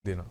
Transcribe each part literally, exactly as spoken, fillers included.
ꯗꯦꯅ꯫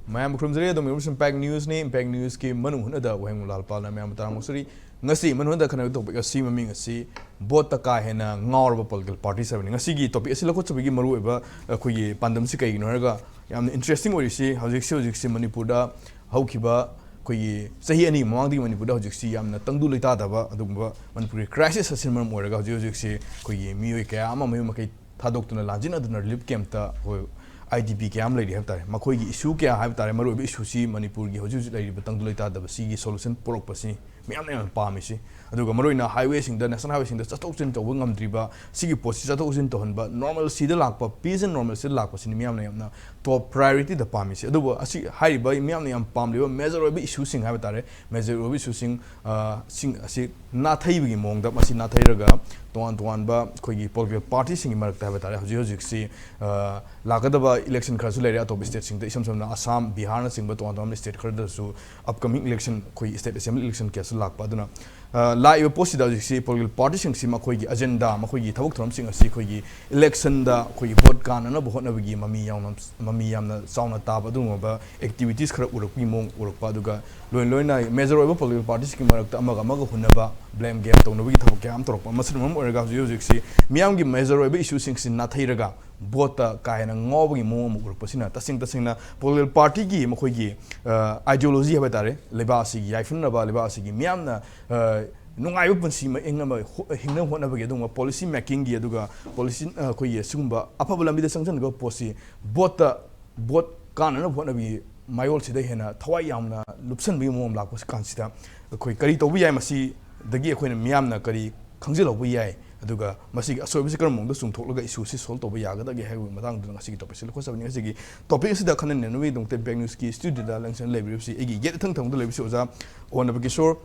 ꯃꯌꯥꯝꯕꯨ ꯈꯨꯔꯨꯝꯖꯔꯤ꯫ ꯑꯗꯣꯝ ꯌꯦꯡꯕꯁꯤꯡ Impact Newsꯅꯤ꯫ Impact Newsꯀꯤ ꯃꯅꯨꯡ ꯍꯨꯠꯅꯗ ꯋꯥꯍꯦꯡꯕꯝ ꯂꯥꯜꯄꯥꯜꯅ ꯃꯌꯥꯝꯕꯨ ꯇꯔꯥꯃꯨꯛ ꯁꯨꯔꯤ꯫ ꯉꯁꯤ ꯃꯅꯨꯡ ꯍꯨꯠꯅꯗ ꯈꯟꯅꯕ topic ꯑꯁꯤ ꯃꯃꯤꯡ ꯑꯁꯤ voteꯇ ꯀꯥ ꯍꯦꯟꯅ ꯉꯥꯎꯔꯕ political parties ꯍꯥꯏꯕꯅꯤ꯫ ꯉꯁꯤꯒꯤ topic ꯑꯁꯤ ꯂꯧꯈꯠꯆꯕꯒꯤ ꯃꯔꯨꯑꯣꯏꯕ ꯑꯩꯈꯣꯏꯒꯤ ꯄꯥꯟꯗꯝꯁꯤ ꯀꯩꯒꯤꯅꯣ ꯍꯥꯏꯔꯒ, ꯌꯥꯝꯅ interesting ꯑꯣꯏꯔꯤꯁꯤ ꯍꯧꯖꯤꯛꯁꯤ, ꯍꯧꯖꯤꯛꯁꯤ ꯃꯅꯤꯄꯨꯔꯗ ꯍꯧꯈꯤꯕ ꯑꯩꯈꯣꯏꯒꯤ ꯆꯍꯤ ꯑꯅꯤ ꯃꯃꯥꯡꯗꯒꯤ ꯃꯅꯤꯄꯨꯔꯗ ꯍꯧꯖꯤꯛꯁꯤ ꯌꯥꯝꯅ ꯇꯪꯗꯨ ꯂꯩꯇꯥꯗꯕ ꯑꯗꯨꯒꯨꯝꯕ ꯃꯅꯤꯄꯨꯔꯒꯤ crisis ꯑꯁꯤꯅ ꯃꯔꯝ ꯑꯣꯏꯔꯒ ꯍꯧꯖꯤꯛ ꯍꯧꯖꯤꯛꯁꯤ ꯑꯩꯈꯣꯏꯒꯤ ꯃꯤꯑꯣꯏ ꯀꯌꯥ ꯑꯃ ꯃꯌꯨꯝ ꯃꯀꯩ ꯊꯥꯗꯣꯛꯇꯨꯅ ꯂꯥꯟꯖꯤꯟꯅꯗꯨꯅ relief campꯇ ꯑꯩꯈꯣꯏ IDP ꯀꯌꯥ ꯑꯃ ꯂꯩꯔꯤ ꯍꯥꯏꯕ ꯇꯥꯔꯦ꯫ ꯃꯈꯣꯏꯒꯤ issue ꯀꯌꯥ ꯍꯥꯏꯕ ꯇꯥꯔꯦ, ꯃꯔꯨꯑꯣꯏꯕ issueꯁꯤ ꯃꯅꯤꯄꯨꯔꯒꯤ ꯍꯧꯖꯤꯛ ꯍꯧꯖꯤꯛ ꯂꯩꯔꯤꯕ ꯇꯪꯗꯨ ꯂꯩꯇꯥꯗꯕꯁꯤꯒꯤ solution ꯄꯨꯔꯛꯄꯁꯤ ꯃꯤꯌꯥꯝꯅ ꯌꯥꯝꯅ ꯄꯥꯝꯃꯤꯁꯤ꯫ ꯑꯗꯨꯒ ꯃꯔꯨꯑꯣꯏꯅ highwayꯁꯤꯡꯗ, national highwayꯁꯤꯡꯗ ꯆꯠꯊꯣꯛ ꯆꯠꯁꯤꯟ ꯇꯧꯕ ꯉꯝꯗ꯭ꯔꯤꯕ, ꯁꯤꯒꯤ ꯄꯣꯠꯁꯤ ꯆꯠꯊꯣꯛ ꯆꯠꯁꯤꯟ ꯇꯧꯍꯟꯕ, normalcyꯗ ꯂꯥꯛꯄ, peace and normalcyꯗ ꯂꯥꯛꯄꯁꯤꯅꯤ ꯃꯤꯌꯥꯝꯅ ꯌꯥꯝꯅ top priorityꯗ ꯄꯥꯝꯃꯤꯁꯤ꯫ ꯑꯗꯨꯕꯨ ꯑꯁꯤ ꯍꯥꯏꯔꯤꯕ ꯃꯤꯌꯥꯝꯅ ꯌꯥꯝ ꯄꯥꯝꯂꯤꯕ major ꯑꯣꯏꯕ issueꯁꯤꯡ ꯍꯥꯏꯕ ꯇꯥꯔꯦ, major ꯑꯣꯏꯕ issueꯁꯤꯡ, ꯑ, ꯁꯤꯡ ꯑꯁꯤ ꯅꯥꯊꯩꯕꯒꯤ ꯃꯑꯣꯡꯗ, ꯃꯁꯤ ꯅꯥꯊꯩꯔꯒ ꯇꯣꯉꯥꯟ ꯇꯣꯉꯥꯟꯕ ꯑꯩꯈꯣꯏꯒꯤ political partyꯁꯤꯡꯒꯤ ꯃꯔꯛꯇ ꯍꯥꯏꯕ ꯇꯥꯔꯦ, ꯍꯧꯖꯤꯛ ꯍꯧꯖꯤꯛꯁꯤ, ꯑ, ꯂꯥꯛꯀꯗꯕ election ꯈꯔꯁꯨ ꯂꯩꯔꯦ ꯑꯇꯣꯞꯄ stateꯁꯤꯡꯗ, ꯏꯁꯝ ꯁꯝꯅ ꯑꯁꯥꯝ, ꯕꯤꯍꯥꯔꯅꯆꯤꯡꯕ ꯇꯣꯉꯥꯟ ꯇꯣꯉꯥꯟꯕ state ꯈꯔꯗꯁꯨ upcoming election, ꯑꯩꯈꯣꯏ state assembly election ꯀꯌꯥꯁꯨ ꯂꯥꯛꯄ꯫ ꯑꯗꯨꯅ, ꯑ, ꯂꯥꯛꯏꯕ ꯄꯣꯠꯁꯤꯗ ꯍꯧꯖꯤꯛꯁꯤ political partyꯁꯤꯡꯁꯤ ꯃꯈꯣꯏꯒꯤ agenda, ꯃꯈꯣꯏꯒꯤ ꯊꯕꯛ ꯊꯧꯔꯝꯁꯤꯡ ꯑꯁꯤ ꯑꯩꯈꯣꯏꯒꯤ electionꯗ ꯑꯩꯈꯣꯏꯒꯤ vote ꯀꯥꯟꯅꯅꯕ ꯍꯣꯠꯅꯕꯒꯤ ꯃꯃꯤ ꯌꯥꯝꯅ, ꯃꯃꯤ ꯌꯥꯝꯅ ꯆꯥꯎꯅ ꯇꯥꯕ ꯑꯗꯨꯒꯨꯝꯂꯕ activities ꯈꯔ ꯎꯔꯛꯄꯒꯤ ꯃꯑꯣꯡ ꯎꯔꯛꯄ, ꯑꯗꯨꯒ ꯂꯣꯏ ꯂꯣꯏꯅ major ꯑꯣꯏꯕ political partyꯁꯤꯡꯒꯤ ꯃꯔꯛꯇ ꯑꯃꯒ ꯑꯃꯒ ꯍꯨꯟꯅꯕ, blame game ꯇꯧꯅꯕꯒꯤ ꯊꯕꯛ ꯀꯌꯥ ꯑꯃ ꯇꯧꯔꯛꯄ꯫ ꯃꯁꯤꯅ ꯃꯔꯝ ꯑꯣꯏꯔꯒ ꯍꯧꯖꯤꯛ ꯍꯧꯖꯤꯛꯁꯤ ꯃꯤꯌꯥꯝꯒꯤ major ꯑꯣꯏꯕ issueꯁꯤꯡꯁꯤ ꯅꯥꯊꯩꯔꯒ voteꯇ ꯀꯥ ꯍꯦꯟꯅ ꯉꯥꯎꯕꯒꯤ ꯃꯑꯣꯡ ꯑꯃ ꯎꯔꯛꯄꯁꯤꯅ ꯇꯁꯦꯡ ꯇꯁꯦꯡꯅ political partyꯒꯤ ꯃꯈꯣꯏꯒꯤ, ꯑ, ideology ꯍꯥꯏꯕ ꯇꯥꯔꯦ, ꯂꯩꯕꯥꯛ ꯑꯁꯤꯒꯤ ꯌꯥꯏꯐꯅꯅꯕ, ꯂꯩꯕꯥꯛ ꯑꯁꯤꯒꯤ ꯃꯤꯌꯥꯝꯅ, ꯑ, ꯅꯨꯡꯉꯥꯏꯕ ꯄꯨꯟꯁꯤ ꯃꯍꯤꯡ ꯑꯃ ꯍꯣ-, ꯍꯤꯡꯅꯕ ꯍꯣꯠꯅꯕꯒꯤ ꯑꯗꯨꯒꯨꯝꯕ policy makingꯒꯤ, ꯑꯗꯨꯒ policy, ꯑ, ꯑꯩꯈꯣꯏꯒꯤ ꯁꯤꯒꯨꯝꯕ ꯑꯐꯕ ꯂꯝꯕꯤꯗ ꯆꯪꯁꯤꯟꯅꯕ ꯄꯣꯠꯁꯤ voteꯇ, vote ꯀꯥꯟꯅꯅꯕ ꯍꯣꯠꯅꯕꯒꯤ ꯃꯥꯌꯣꯜꯁꯤꯗ ꯍꯦꯟꯅ ꯊꯋꯥꯏ ꯌꯥꯝꯅ ꯂꯨꯞꯁꯟꯕꯒꯤ ꯃꯑꯣꯡ ꯑꯃ ꯂꯥꯛꯄ ꯀꯥꯟꯁꯤꯗ ꯑꯩꯈꯣꯏ ꯀꯔꯤ ꯇꯧꯕ ꯌꯥꯏ, ꯃꯁꯤꯗꯒꯤ ꯑꯩꯈꯣꯏꯅ ꯃꯤꯌꯥꯝꯅ ꯀꯔꯤ ꯈꯪꯖꯤꯜꯍꯧꯕ ꯌꯥꯏ, ꯑꯗꯨꯒ ꯃꯁꯤꯒꯤ ꯑꯁꯣꯏꯕꯁꯤ ꯀꯔꯝꯕ ꯃꯑꯣꯡꯗ ꯆꯨꯝꯊꯣꯛꯂꯒ issueꯁꯤ solve ꯇꯧꯕ ꯌꯥꯒꯗꯒꯦ ꯍꯥꯏꯕꯒꯤ ꯃꯇꯥꯡꯗ ꯉꯁꯤꯒꯤ topicꯁꯤ ꯂꯧꯈꯠꯆꯕꯅꯤ꯫ ꯉꯁꯤꯒꯤ topic ꯑꯁꯤꯗ ꯈꯟꯅ ꯅꯩꯅꯅꯕꯒꯤꯗꯃꯛꯇ Impact Newsꯀꯤ studioꯗ ꯂꯦꯡꯁꯟ ꯂꯩꯕꯤꯔꯤꯕꯁꯤ ꯑꯩꯒꯤ ꯌꯦꯠ ꯊꯪ ꯊꯪꯕꯗ ꯂꯩꯕꯁꯤ ꯑꯣꯖꯥ ꯑꯣ ꯅꯕꯀꯤꯁꯣꯔ,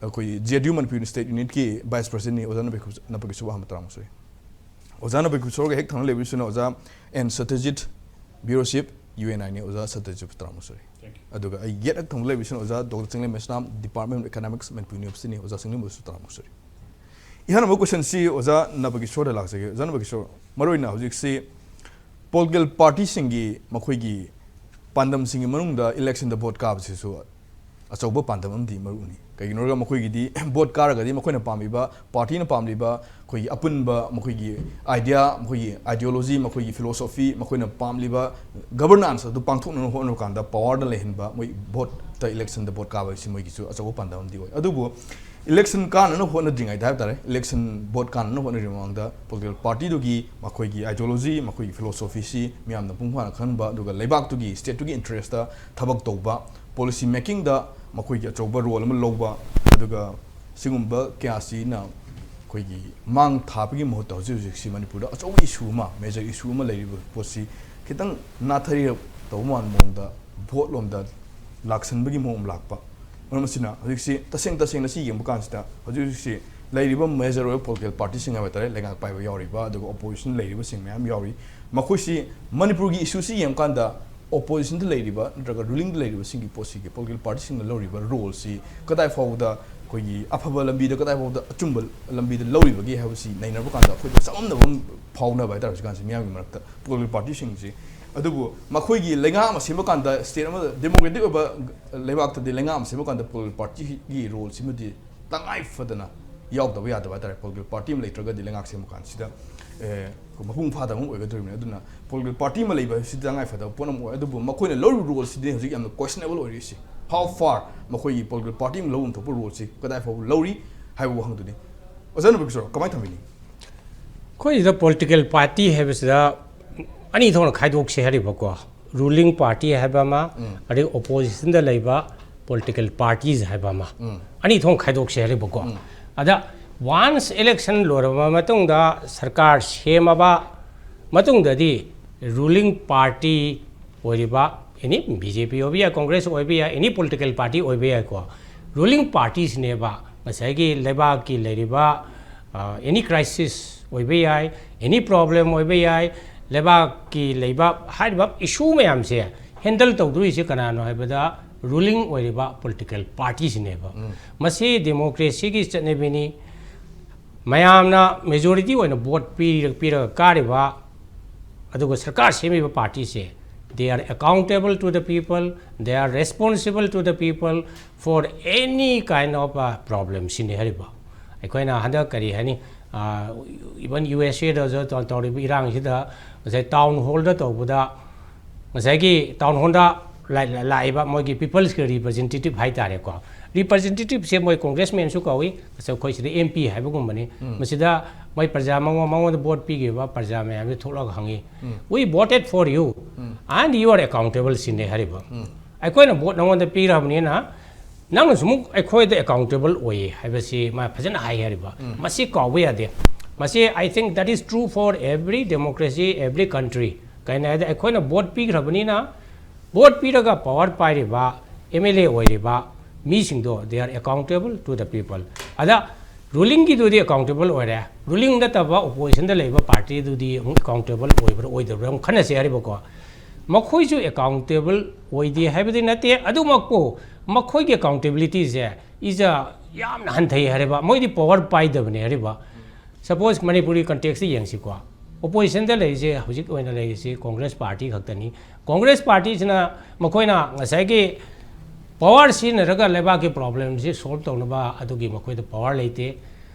ꯑꯩꯈꯣꯏ JNU ꯃꯅꯤꯄꯨꯔ University unitꯀꯤ vice presidentꯅꯤ꯫ ꯑꯣꯖꯥ ꯅꯕꯀꯤꯁꯣꯔ, ꯅꯕꯀꯤꯁꯣꯔ ꯑꯍꯥꯟꯕ ꯇꯔꯥꯃꯨꯛ ꯁꯨꯔꯦ꯫ ꯑꯣꯖꯥ ꯅꯕꯀꯤꯁꯣꯔꯒ ꯍꯦꯛ ꯊꯪꯅ ꯂꯩꯕꯁꯤꯅ ꯑꯣꯖꯥ N ꯁꯇ꯭ꯌꯖꯤꯠ, bureau chief UNIꯅꯤ꯫ ꯑꯣꯖꯥ ꯁꯇ꯭ꯌꯖꯤꯠ ꯇꯔꯥꯃꯨꯛ ꯁꯨꯔꯦ꯫ Thank you. ꯑꯗꯨꯒ ꯑꯩ ꯌꯦꯠ ꯍꯦꯛ ꯊꯪꯅ ꯂꯩꯕꯁꯤꯅ ꯑꯣꯖꯥ doctor Chinglemba Islam, Department of Economics, Manipur Universityꯅꯤ꯫ ꯑꯣꯖꯥ ꯆꯤꯡꯂꯦꯝꯕꯁꯨ ꯇꯔꯥꯃꯨꯛ ꯁꯨꯔꯦ꯫ ꯏꯍꯥꯟ ꯍꯥꯟꯕ questionꯁꯤ ꯑꯣꯖꯥ ꯅꯕꯀꯤꯁꯣꯔꯗ ꯂꯥꯛꯆꯒꯦ꯫ ꯑꯣꯖꯥ ꯅꯕꯀꯤꯁꯣꯔ, ꯃꯔꯨꯑꯣꯏꯅ ꯍꯧꯖꯤꯛꯁꯤ ꯄꯣꯂꯤꯇꯤꯀꯦꯜ ꯄꯥꯔꯇꯤꯁꯤꯡꯒꯤ ꯃꯈꯣꯏꯒꯤ ꯄꯥꯟꯗꯝꯁꯤꯡꯒꯤ ꯃꯅꯨꯡꯗ ꯏꯂꯦꯛꯁꯟꯗ ꯚꯣꯠ ꯀꯥꯕꯁꯤꯁꯨ ꯑꯆꯧꯕ ꯄꯥꯟꯗꯝ ꯑꯃꯗꯤ ꯃꯔꯨꯅꯤ꯫ ꯀꯩꯒꯤꯅꯣ ꯍꯥꯏꯔꯒ ꯃꯈꯣꯏꯒꯤꯗꯤ ꯚꯣꯠ ꯀꯥꯔꯒꯗꯤ ꯃꯈꯣꯏꯅ ꯄꯥꯝꯂꯤꯕ, ꯄꯥꯔꯇꯤꯅ ꯄꯥꯝꯂꯤꯕ ꯑꯩꯈꯣꯏꯒꯤ ꯑꯄꯨꯟꯕ ꯃꯈꯣꯏꯒꯤ ꯑꯥꯏꯗꯤꯌꯥ, ꯃꯈꯣꯏꯒꯤ ꯑꯥꯏꯗꯤꯌꯣꯂꯣꯖꯤ, ꯃꯈꯣꯏꯒꯤ ꯐꯤꯂꯣꯁꯣꯐꯤ, ꯃꯈꯣꯏꯅ ꯄꯥꯝꯂꯤꯕ ꯒꯕꯔꯅꯥꯟꯁ ꯑꯗꯨ ꯄꯥꯡꯊꯣꯛꯅꯅꯕ ꯍꯣꯠꯅꯕ ꯀꯥꯟꯗ ꯄꯋꯥꯔꯗ ꯂꯩꯍꯟꯕ ꯃꯣꯏ ꯚꯣꯠꯇ, ꯏꯂꯦꯛꯁꯟꯗ ꯚꯣꯠ ꯀꯥꯕ ꯍꯥꯏꯁꯤ ꯃꯣꯏꯒꯤꯁꯨ ꯑꯆꯧꯕ ꯄꯥꯟꯗꯝ ꯑꯃꯗꯤ ꯑꯣꯏ꯫ ꯑꯗꯨꯕꯨ ꯏꯂꯦꯛꯁꯟ ꯀꯥꯅꯅꯕ ꯍꯣꯠꯅꯗ꯭ꯔꯤꯉꯩꯗ ꯍꯥꯏꯕ ꯇꯥꯔꯦ, ꯏꯂꯦꯛꯁꯟ ꯚꯣꯠ ꯀꯥꯅꯅꯕ ꯍꯣꯠꯅꯗ꯭ꯔꯤꯉꯩ ꯃꯃꯥꯡꯗ ꯄꯣꯂꯤꯇꯤꯀꯦꯜ ꯄꯥꯔꯇꯤꯗꯨꯒꯤ ꯃꯈꯣꯏꯒꯤ ꯑꯥꯏꯗꯤꯌꯣꯂꯣꯖꯤ, ꯃꯈꯣꯏꯒꯤ ꯐꯤꯂꯣꯁꯣꯐꯤꯁꯤ ꯃꯤꯌꯥꯝꯅ ꯃꯄꯨꯡ ꯐꯥꯅ ꯈꯪꯍꯟꯕ, ꯑꯗꯨꯒ ꯂꯩꯕꯥꯛꯇꯨꯒꯤ, ꯁ꯭ꯇꯦꯠꯇꯨꯒꯤ ꯏꯟꯇꯔꯦꯁꯇ ꯊꯕꯛ ꯇꯧꯕ, ꯄꯣꯂꯤꯁꯤ ꯃꯦꯀꯤꯡꯗ ꯃꯈꯣꯏꯒꯤ ꯑꯆꯧꯕ ꯔꯣꯜ ꯑꯃ ꯂꯧꯕ, ꯑꯗꯨꯒ ꯁꯤꯒꯨꯝꯕ ꯀꯌꯥꯁꯤꯅ ꯑꯩꯈꯣꯏꯒꯤ ꯃꯥꯡ ꯊꯥꯕꯒꯤ ꯃꯍꯨꯠꯇ ꯍꯧꯖꯤꯛ ꯍꯧꯖꯤꯛꯁꯤ ꯃꯅꯤꯄꯨꯔꯗ ꯑꯆꯧꯕ ꯏꯁꯨ ꯑꯃ, ꯃꯦꯖꯔ ꯏꯁꯨ ꯑꯃ ꯂꯩꯔꯤꯕ ꯄꯣꯠꯁꯤ ꯈꯤꯇꯪ ꯅꯥꯊꯩꯔꯞ ꯇꯧꯕ ꯃꯥꯟꯕ ꯃꯑꯣꯡꯗ ꯚꯣꯠ ꯂꯣꯝꯗ ꯂꯥꯛꯁꯟꯕꯒꯤ ꯃꯑꯣꯡ ꯑꯃ ꯂꯥꯛꯄ꯫ ꯃꯔꯝ ꯑꯁꯤꯅ ꯍꯧꯖꯤꯛꯁꯤ ꯇꯁꯦꯡ ꯇꯁꯦꯡꯅ ꯁꯤ ꯌꯦꯡꯕ ꯀꯥꯟꯁꯤꯗ ꯍꯧꯖꯤꯛ ꯍꯧꯖꯤꯛꯁꯤ ꯂꯩꯔꯤꯕ ꯃꯦꯖꯔ ꯑꯣꯏꯕ ꯄꯣꯂꯤꯇꯤꯀꯦꯜ ꯄꯥꯔꯇꯤꯁꯤꯡ ꯍꯥꯏꯕ ꯇꯥꯔꯦ, ꯂꯩꯉꯥꯛ ꯄꯥꯏꯕ ꯌꯥꯎꯔꯤꯕ, ꯑꯗꯨꯒ ꯑꯣꯄꯣꯖꯤꯁꯟ ꯂꯩꯔꯤꯕꯁꯤꯡ ꯃꯌꯥꯝ ꯌꯥꯎꯔꯤ꯫ ꯃꯈꯣꯏꯁꯤ ꯃꯅꯤꯄꯨꯔꯒꯤ ꯏꯁꯨꯁꯤ ꯌꯦꯡꯕꯀꯥꯟꯗ ꯑꯣꯄꯣꯖꯤꯁꯟꯗ ꯂꯩꯔꯤꯕ ꯅꯠꯇ꯭ꯔꯒ ꯔꯨꯂꯤꯡꯗ ꯂꯩꯔꯤꯕꯁꯤꯡꯒꯤ ꯄꯣꯠꯁꯤꯒꯤ ꯄꯣꯂꯤꯇꯤꯀꯦꯜ ꯄꯥꯔꯇꯤꯁꯤꯡꯅ ꯂꯧꯔꯤꯕ ꯔꯣꯜꯁꯤ ꯀꯗꯥꯏ ꯐꯥꯎꯕꯗ ꯑꯩꯈꯣꯏꯒꯤ ꯑꯐꯕ ꯂꯝꯕꯤꯗ, ꯀꯗꯥꯏ ꯐꯥꯎꯕꯗ ꯑꯆꯨꯝꯕ ꯂꯝꯕꯤꯗ ꯂꯧꯔꯤꯕꯒꯦ ꯍꯥꯏꯕꯁꯤ ꯅꯩꯅꯕ ꯀꯥꯟꯗ ꯑꯩꯈꯣꯏꯗ ꯆꯃꯝꯅꯕ ꯑꯃ ꯐꯥꯎꯅꯕ ꯍꯥꯏꯇꯥꯔꯦ ꯍꯧꯖꯤꯛꯀꯥꯟꯁꯤ ꯃꯤꯌꯥꯝꯒꯤ ꯃꯔꯛꯇ꯫ ꯄꯣꯂꯤꯇꯤꯀꯦꯜ ꯄꯥꯔꯇꯤꯁꯤꯡꯁꯤ꯫ ꯑꯗꯨꯕꯨ ꯃꯈꯣꯏꯒꯤ ꯂꯩꯉꯥꯛ ꯑꯃ ꯁꯦꯝꯕ ꯀꯥꯟꯗ, ꯁ꯭ꯇꯦꯠ ꯑꯃꯗ ꯗꯦꯃꯣꯀ꯭ꯔꯦꯇꯤꯛ ꯑꯣꯏꯕ ꯂꯩꯕꯥꯛꯇꯗꯤ ꯂꯩꯉꯥꯛ ꯑꯃ ꯁꯦꯝꯕ ꯀꯥꯟꯗ ꯄꯣꯂꯤꯇꯤꯀꯦꯜ ꯄꯥꯔꯇꯤꯒꯤ ꯔꯣꯜꯁꯤꯃꯗꯤ ꯇꯉꯥꯏ ꯐꯗꯅ ꯌꯥꯎꯗꯕ ꯌꯥꯗꯕ ꯍꯥꯏꯇꯥꯔꯦ꯫ ꯄꯣꯂꯤꯇꯤꯀꯦꯜ ꯄꯥꯔꯇꯤ ꯑꯃ ꯂꯩꯇ꯭ꯔꯒꯗꯤ ꯂꯩꯉꯥꯛ ꯁꯦꯝꯕ ꯀꯥꯟꯁꯤꯗ, ꯑꯦ, ꯃꯄꯨꯡ ꯐꯥꯗꯕ ꯑꯃ ꯑꯣꯏꯒꯗꯧꯔꯤꯕꯅꯤ꯫ ꯑꯗꯨꯅ ꯄꯣꯂꯤꯇꯤꯀꯦꯜ ꯄꯥꯔꯇꯤ ꯑꯃ ꯂꯩꯕ ꯍꯥꯏꯕꯁꯤ ꯇꯉꯥꯏ ꯐꯗꯕ ꯄꯣꯠ ꯑꯃ ꯑꯣꯏ꯫ ꯑꯗꯨꯕꯨ ꯃꯈꯣꯏꯅ ꯂꯧꯔꯤꯕ ꯔꯣꯜꯁꯤꯗꯤ ꯍꯧꯖꯤꯛ ꯌꯥꯝꯅ ꯀ꯭ꯋꯦꯁꯅꯦꯕꯜ ꯑꯣꯏꯔꯤꯁꯤ꯫ How far ꯃꯈꯣꯏꯒꯤ ꯄꯣꯂꯤꯇꯤꯀꯦꯜ ꯄꯥꯔꯇꯤ ꯑꯃ ꯂꯧꯐꯝ ꯊꯣꯛꯄ ꯔꯣꯜꯁꯤ ꯀꯗꯥꯏ ꯐꯥꯎꯕ ꯂꯧꯔꯤ ꯍꯥꯏꯕ ꯋꯥꯍꯪꯗꯨꯅꯤ꯫ ꯑꯣꯖꯥ ꯅꯕꯤꯟ ꯀꯤꯁꯣꯔ, ꯀꯃꯥꯏꯅ ꯊꯝꯕꯤꯅꯤ? ꯑꯩꯈꯣꯏꯁꯤꯗ ꯄꯣꯂꯤꯇꯤꯀꯦꯜ ꯄꯥꯔꯇꯤ ꯍꯥꯏꯕꯁꯤꯗ ꯑꯅꯤ ꯊꯣꯛꯅ ꯈꯥꯏꯗꯣꯛꯁꯦ ꯍꯥꯏꯔꯤꯕꯀꯣ, ꯔꯨꯂꯤꯡ ꯄꯥꯔꯇꯤ ꯍꯥꯏꯕ ꯑꯃ, ꯑꯗꯒꯤ ꯑꯣꯄꯣꯖꯤꯁꯟꯗ ꯂꯩꯕ ꯄꯣꯂꯤꯇꯤꯀꯦꯜ ꯄꯥꯔꯇꯤꯁ ꯍꯥꯏꯕ ꯑꯃ, ꯑꯅꯤ ꯊꯣꯛꯅ ꯈꯥꯏꯗꯣꯛꯁꯦ ꯍꯥꯏꯔꯤꯕꯀꯣ꯫ ꯑꯗ ꯋꯥꯟꯁ ꯏꯂꯦꯛꯁꯟ ꯂꯣꯏꯔꯕ ꯃꯇꯨꯡꯗ, ꯁꯔꯀꯥꯔ ꯁꯦꯝꯃꯕ ꯃꯇꯨꯡꯗꯗꯤ, ꯔꯨꯂꯤꯡ ꯄꯥꯔꯇꯤ ꯑꯣꯏꯔꯤꯕ ꯑꯦꯅꯤ ꯕꯤ ꯖꯦ ꯄꯤ ꯑꯣꯏꯕ ꯌꯥꯏ, ꯀꯣꯡꯒ꯭ꯔꯦꯁ ꯑꯣꯏꯕ ꯌꯥꯏ, ꯑꯦꯅꯤ ꯄꯣꯂꯤꯇꯤꯀꯦꯜ ꯄꯥꯔꯇꯤ ꯑꯣꯏꯕ ꯌꯥꯏꯀꯣ, ꯔꯨꯂꯤꯡ ꯄꯥꯔꯇꯤꯁꯤꯅꯦꯕ ꯉꯁꯥꯏꯒꯤ ꯂꯩꯕꯥꯛꯀꯤ ꯂꯩꯔꯤꯕ ꯑꯦꯅꯤ ꯀ꯭ꯔꯥꯏꯁꯤꯁ ꯑꯣꯏꯕ ꯌꯥꯏ, ꯑꯦꯅꯤ ꯄ꯭ꯔꯣꯕ꯭ꯂꯦꯝ ꯑꯣꯏꯕ ꯌꯥꯏ, ꯂꯩꯕꯥꯛꯀꯤ ꯂꯩꯕꯥꯛ ꯍꯥꯏꯔꯤꯕ ꯏꯁꯨ ꯃꯌꯥꯝꯁꯦ ꯍꯦꯟꯗꯜ ꯇꯧꯗꯣꯔꯤꯁꯦ ꯀꯅꯥꯅꯣ ꯍꯥꯏꯕꯗ ꯔꯨꯂꯤꯡ ꯑꯣꯏꯔꯤꯕ ꯄꯣꯂꯤꯇꯤꯀꯦꯜ ꯄꯥꯔꯇꯤꯁꯤꯅꯦꯕ꯫ ꯃꯁꯤ ꯗꯦꯃꯣꯀ꯭ꯔꯦꯁꯤꯒꯤ ꯆꯠꯅꯕꯤꯅꯤ꯫ ꯃꯌꯥꯝꯅ ꯃꯦꯖꯣꯔꯤꯇꯤ ꯑꯣꯏꯅ ꯚꯣꯠ ꯄꯤꯔ-, ꯄꯤꯔꯒ ꯀꯥꯔꯤꯕ ꯑꯗꯨꯒ ꯁꯔꯀꯥꯔ ꯁꯦꯝꯃꯤꯕ ꯄꯥꯔꯇꯤꯁꯦ, they are accountable to the people, they are responsible to the people for any kind of a problem ꯁꯤꯅꯤ ꯍꯥꯏꯔꯤꯕ꯫ ꯑꯩꯈꯣꯏꯅ ꯍꯟꯗꯛ ꯀꯔꯤ ꯍꯥꯏꯅꯤ, ꯏꯚꯟ ꯌꯨ ꯑꯦꯁ ꯑꯦꯗꯁꯨ ꯇꯧꯔꯤꯕ ꯏꯔꯥꯡꯁꯤꯗ ꯉꯁꯥꯏ ꯇꯥꯎꯟ ꯍꯣꯜꯗ ꯇꯧꯕꯗ, ꯉꯁꯥꯏꯒꯤ ꯇꯥꯎꯟ ꯍꯣꯜꯗ ꯂꯥꯛꯏꯕ ꯃꯣꯏꯒꯤ ꯄꯤꯄꯜꯁꯀꯤ ꯔꯤꯄ꯭ꯔꯖꯦꯟꯇꯦꯇꯤꯞ ꯍꯥꯏꯇꯥꯔꯦꯀꯣ, ꯔꯤꯄ꯭ꯔꯖꯦꯟꯇꯦꯇꯤꯞꯁꯦ ꯃꯣꯏ ꯀꯣꯡꯒ꯭ꯔꯦꯁꯃꯦꯟꯁꯨ ꯀꯧꯏ, ꯑꯩꯈꯣꯏ ꯁꯤꯗ ꯑꯦꯝ ꯄꯤ ꯍꯥꯏꯕꯒꯨꯝꯕꯅꯤ꯫ ꯃꯁꯤꯗ ꯃꯣꯏ ꯄ꯭ꯔꯖꯥ ꯃꯉꯣꯟ ꯃꯉꯣꯟꯗ ꯚꯣꯠ ꯄꯤꯈꯤꯕ ꯄ꯭ꯔꯖꯥ ꯃꯌꯥꯝꯁꯦ ꯊꯣꯛꯂꯒ ꯍꯪꯉꯤ, "We voted for you and you are accountable" ꯁꯤꯅꯦ ꯍꯥꯏꯔꯤꯕ꯫ ꯑꯩꯈꯣꯏꯅ ꯚꯣꯠ ꯅꯉꯣꯟꯗ ꯄꯤꯈ꯭ꯔꯕꯅꯤꯅ ꯅꯪꯅꯁꯨ ꯑꯃꯨꯛ ꯑꯩꯈꯣꯏꯗ ꯑꯦꯀꯥꯎꯟꯇꯦꯕꯜ ꯑꯣꯏꯌꯦ ꯍꯥꯏꯕꯁꯤ ꯃꯥ ꯐꯖꯅ ꯍꯥꯏ ꯍꯥꯏꯔꯤꯕ꯫ ꯃꯁꯤ ꯀꯥꯎꯕ ꯌꯥꯗꯦ꯫ ꯃꯁꯤ, I think that is true for every democracy, every country꯫ ꯀꯩꯅꯣ ꯍꯥꯏꯗꯤ ꯑꯩꯈꯣꯏꯅ ꯚꯣꯠ ꯄꯤꯈ꯭ꯔꯕꯅꯤꯅ, ꯚꯣꯠ ꯄꯤꯔꯒ ꯄꯋꯥꯔ ꯄꯥꯏꯔꯤꯕ, ꯑꯦꯝ ꯑꯦꯜ ꯑꯦ ꯑꯣꯏꯔꯤꯕ ꯃꯤꯁꯤꯡꯗꯣ, they are accountable to the people꯫ ꯑꯗ ꯔꯨꯂꯤꯡꯒꯤꯗꯨꯗꯤ ꯑꯦꯀꯥꯎꯟꯇꯦꯕꯜ ꯑꯣꯏꯔꯦ, ꯔꯨꯂꯤꯡ ꯅꯠꯇꯕ ꯑꯣꯄꯣꯖꯤꯁꯟꯗ ꯂꯩꯕ ꯄꯥꯔꯇꯤꯗꯨꯗꯤ ꯑꯃꯨꯛ ꯑꯦꯀꯥꯎꯟꯇꯦꯕꯜ ꯑꯣꯏꯕ꯭ꯔꯥ ꯑꯣꯏꯗꯕ꯭ꯔꯥ ꯑꯃꯨꯛ ꯈꯟꯅꯁꯦ ꯍꯥꯏꯔꯤꯕꯀꯣ꯫ ꯃꯈꯣꯏꯁꯨ ꯑꯦꯀꯥꯎꯟꯇꯦꯕꯜ ꯑꯣꯏꯗꯦ ꯍꯥꯏꯕꯗꯤ ꯅꯠꯇꯦ, ꯑꯗꯨꯃꯛꯄꯨ ꯃꯈꯣꯏꯒꯤ ꯑꯦꯀꯥꯎꯟꯇꯦꯕꯤꯂꯤꯇꯤꯁꯦ ꯏꯁ ꯌꯥꯝꯅ ꯍꯟꯊꯩ ꯍꯥꯏꯔꯤꯕ꯫ ꯃꯣꯏꯗꯤ ꯄꯋꯥꯔ ꯄꯥꯏꯗꯕꯅꯦ ꯍꯥꯏꯔꯤꯕ꯫ ꯁꯄꯣꯁ ꯃꯅꯤꯄꯨꯔꯒꯤ ꯀꯟꯇꯦꯛꯁꯇ ꯌꯦꯡꯁꯤꯀꯣ, ꯑꯣꯄꯣꯖꯤꯁꯟꯗ ꯂꯩꯔꯤꯁꯦ ꯍꯧꯖꯤꯛ ꯑꯣꯏꯅ ꯂꯩꯔꯤꯁꯤ ꯀꯣꯡꯒ꯭ꯔꯦꯁ ꯄꯥꯔꯇꯤ ꯈꯛꯇꯅꯤ꯫ ꯀꯣꯡꯒ꯭ꯔꯦꯁ ꯄꯥꯔꯇꯤꯁꯤꯅ ꯃꯈꯣꯏꯅ ꯉꯁꯥꯏꯒꯤ ꯄꯋꯥꯔ ꯁꯤꯖꯤꯟꯅꯔꯒ ꯂꯩꯕꯥꯛꯀꯤ ꯄ꯭ꯔꯣꯕ꯭ꯂꯦꯝꯁꯤ ꯁꯣꯜꯕ ꯇꯧꯅꯕ ꯑꯗꯨꯒꯤ ꯃꯈꯣꯏꯗ ꯄꯋꯥꯔ ꯂꯩꯇꯦ꯫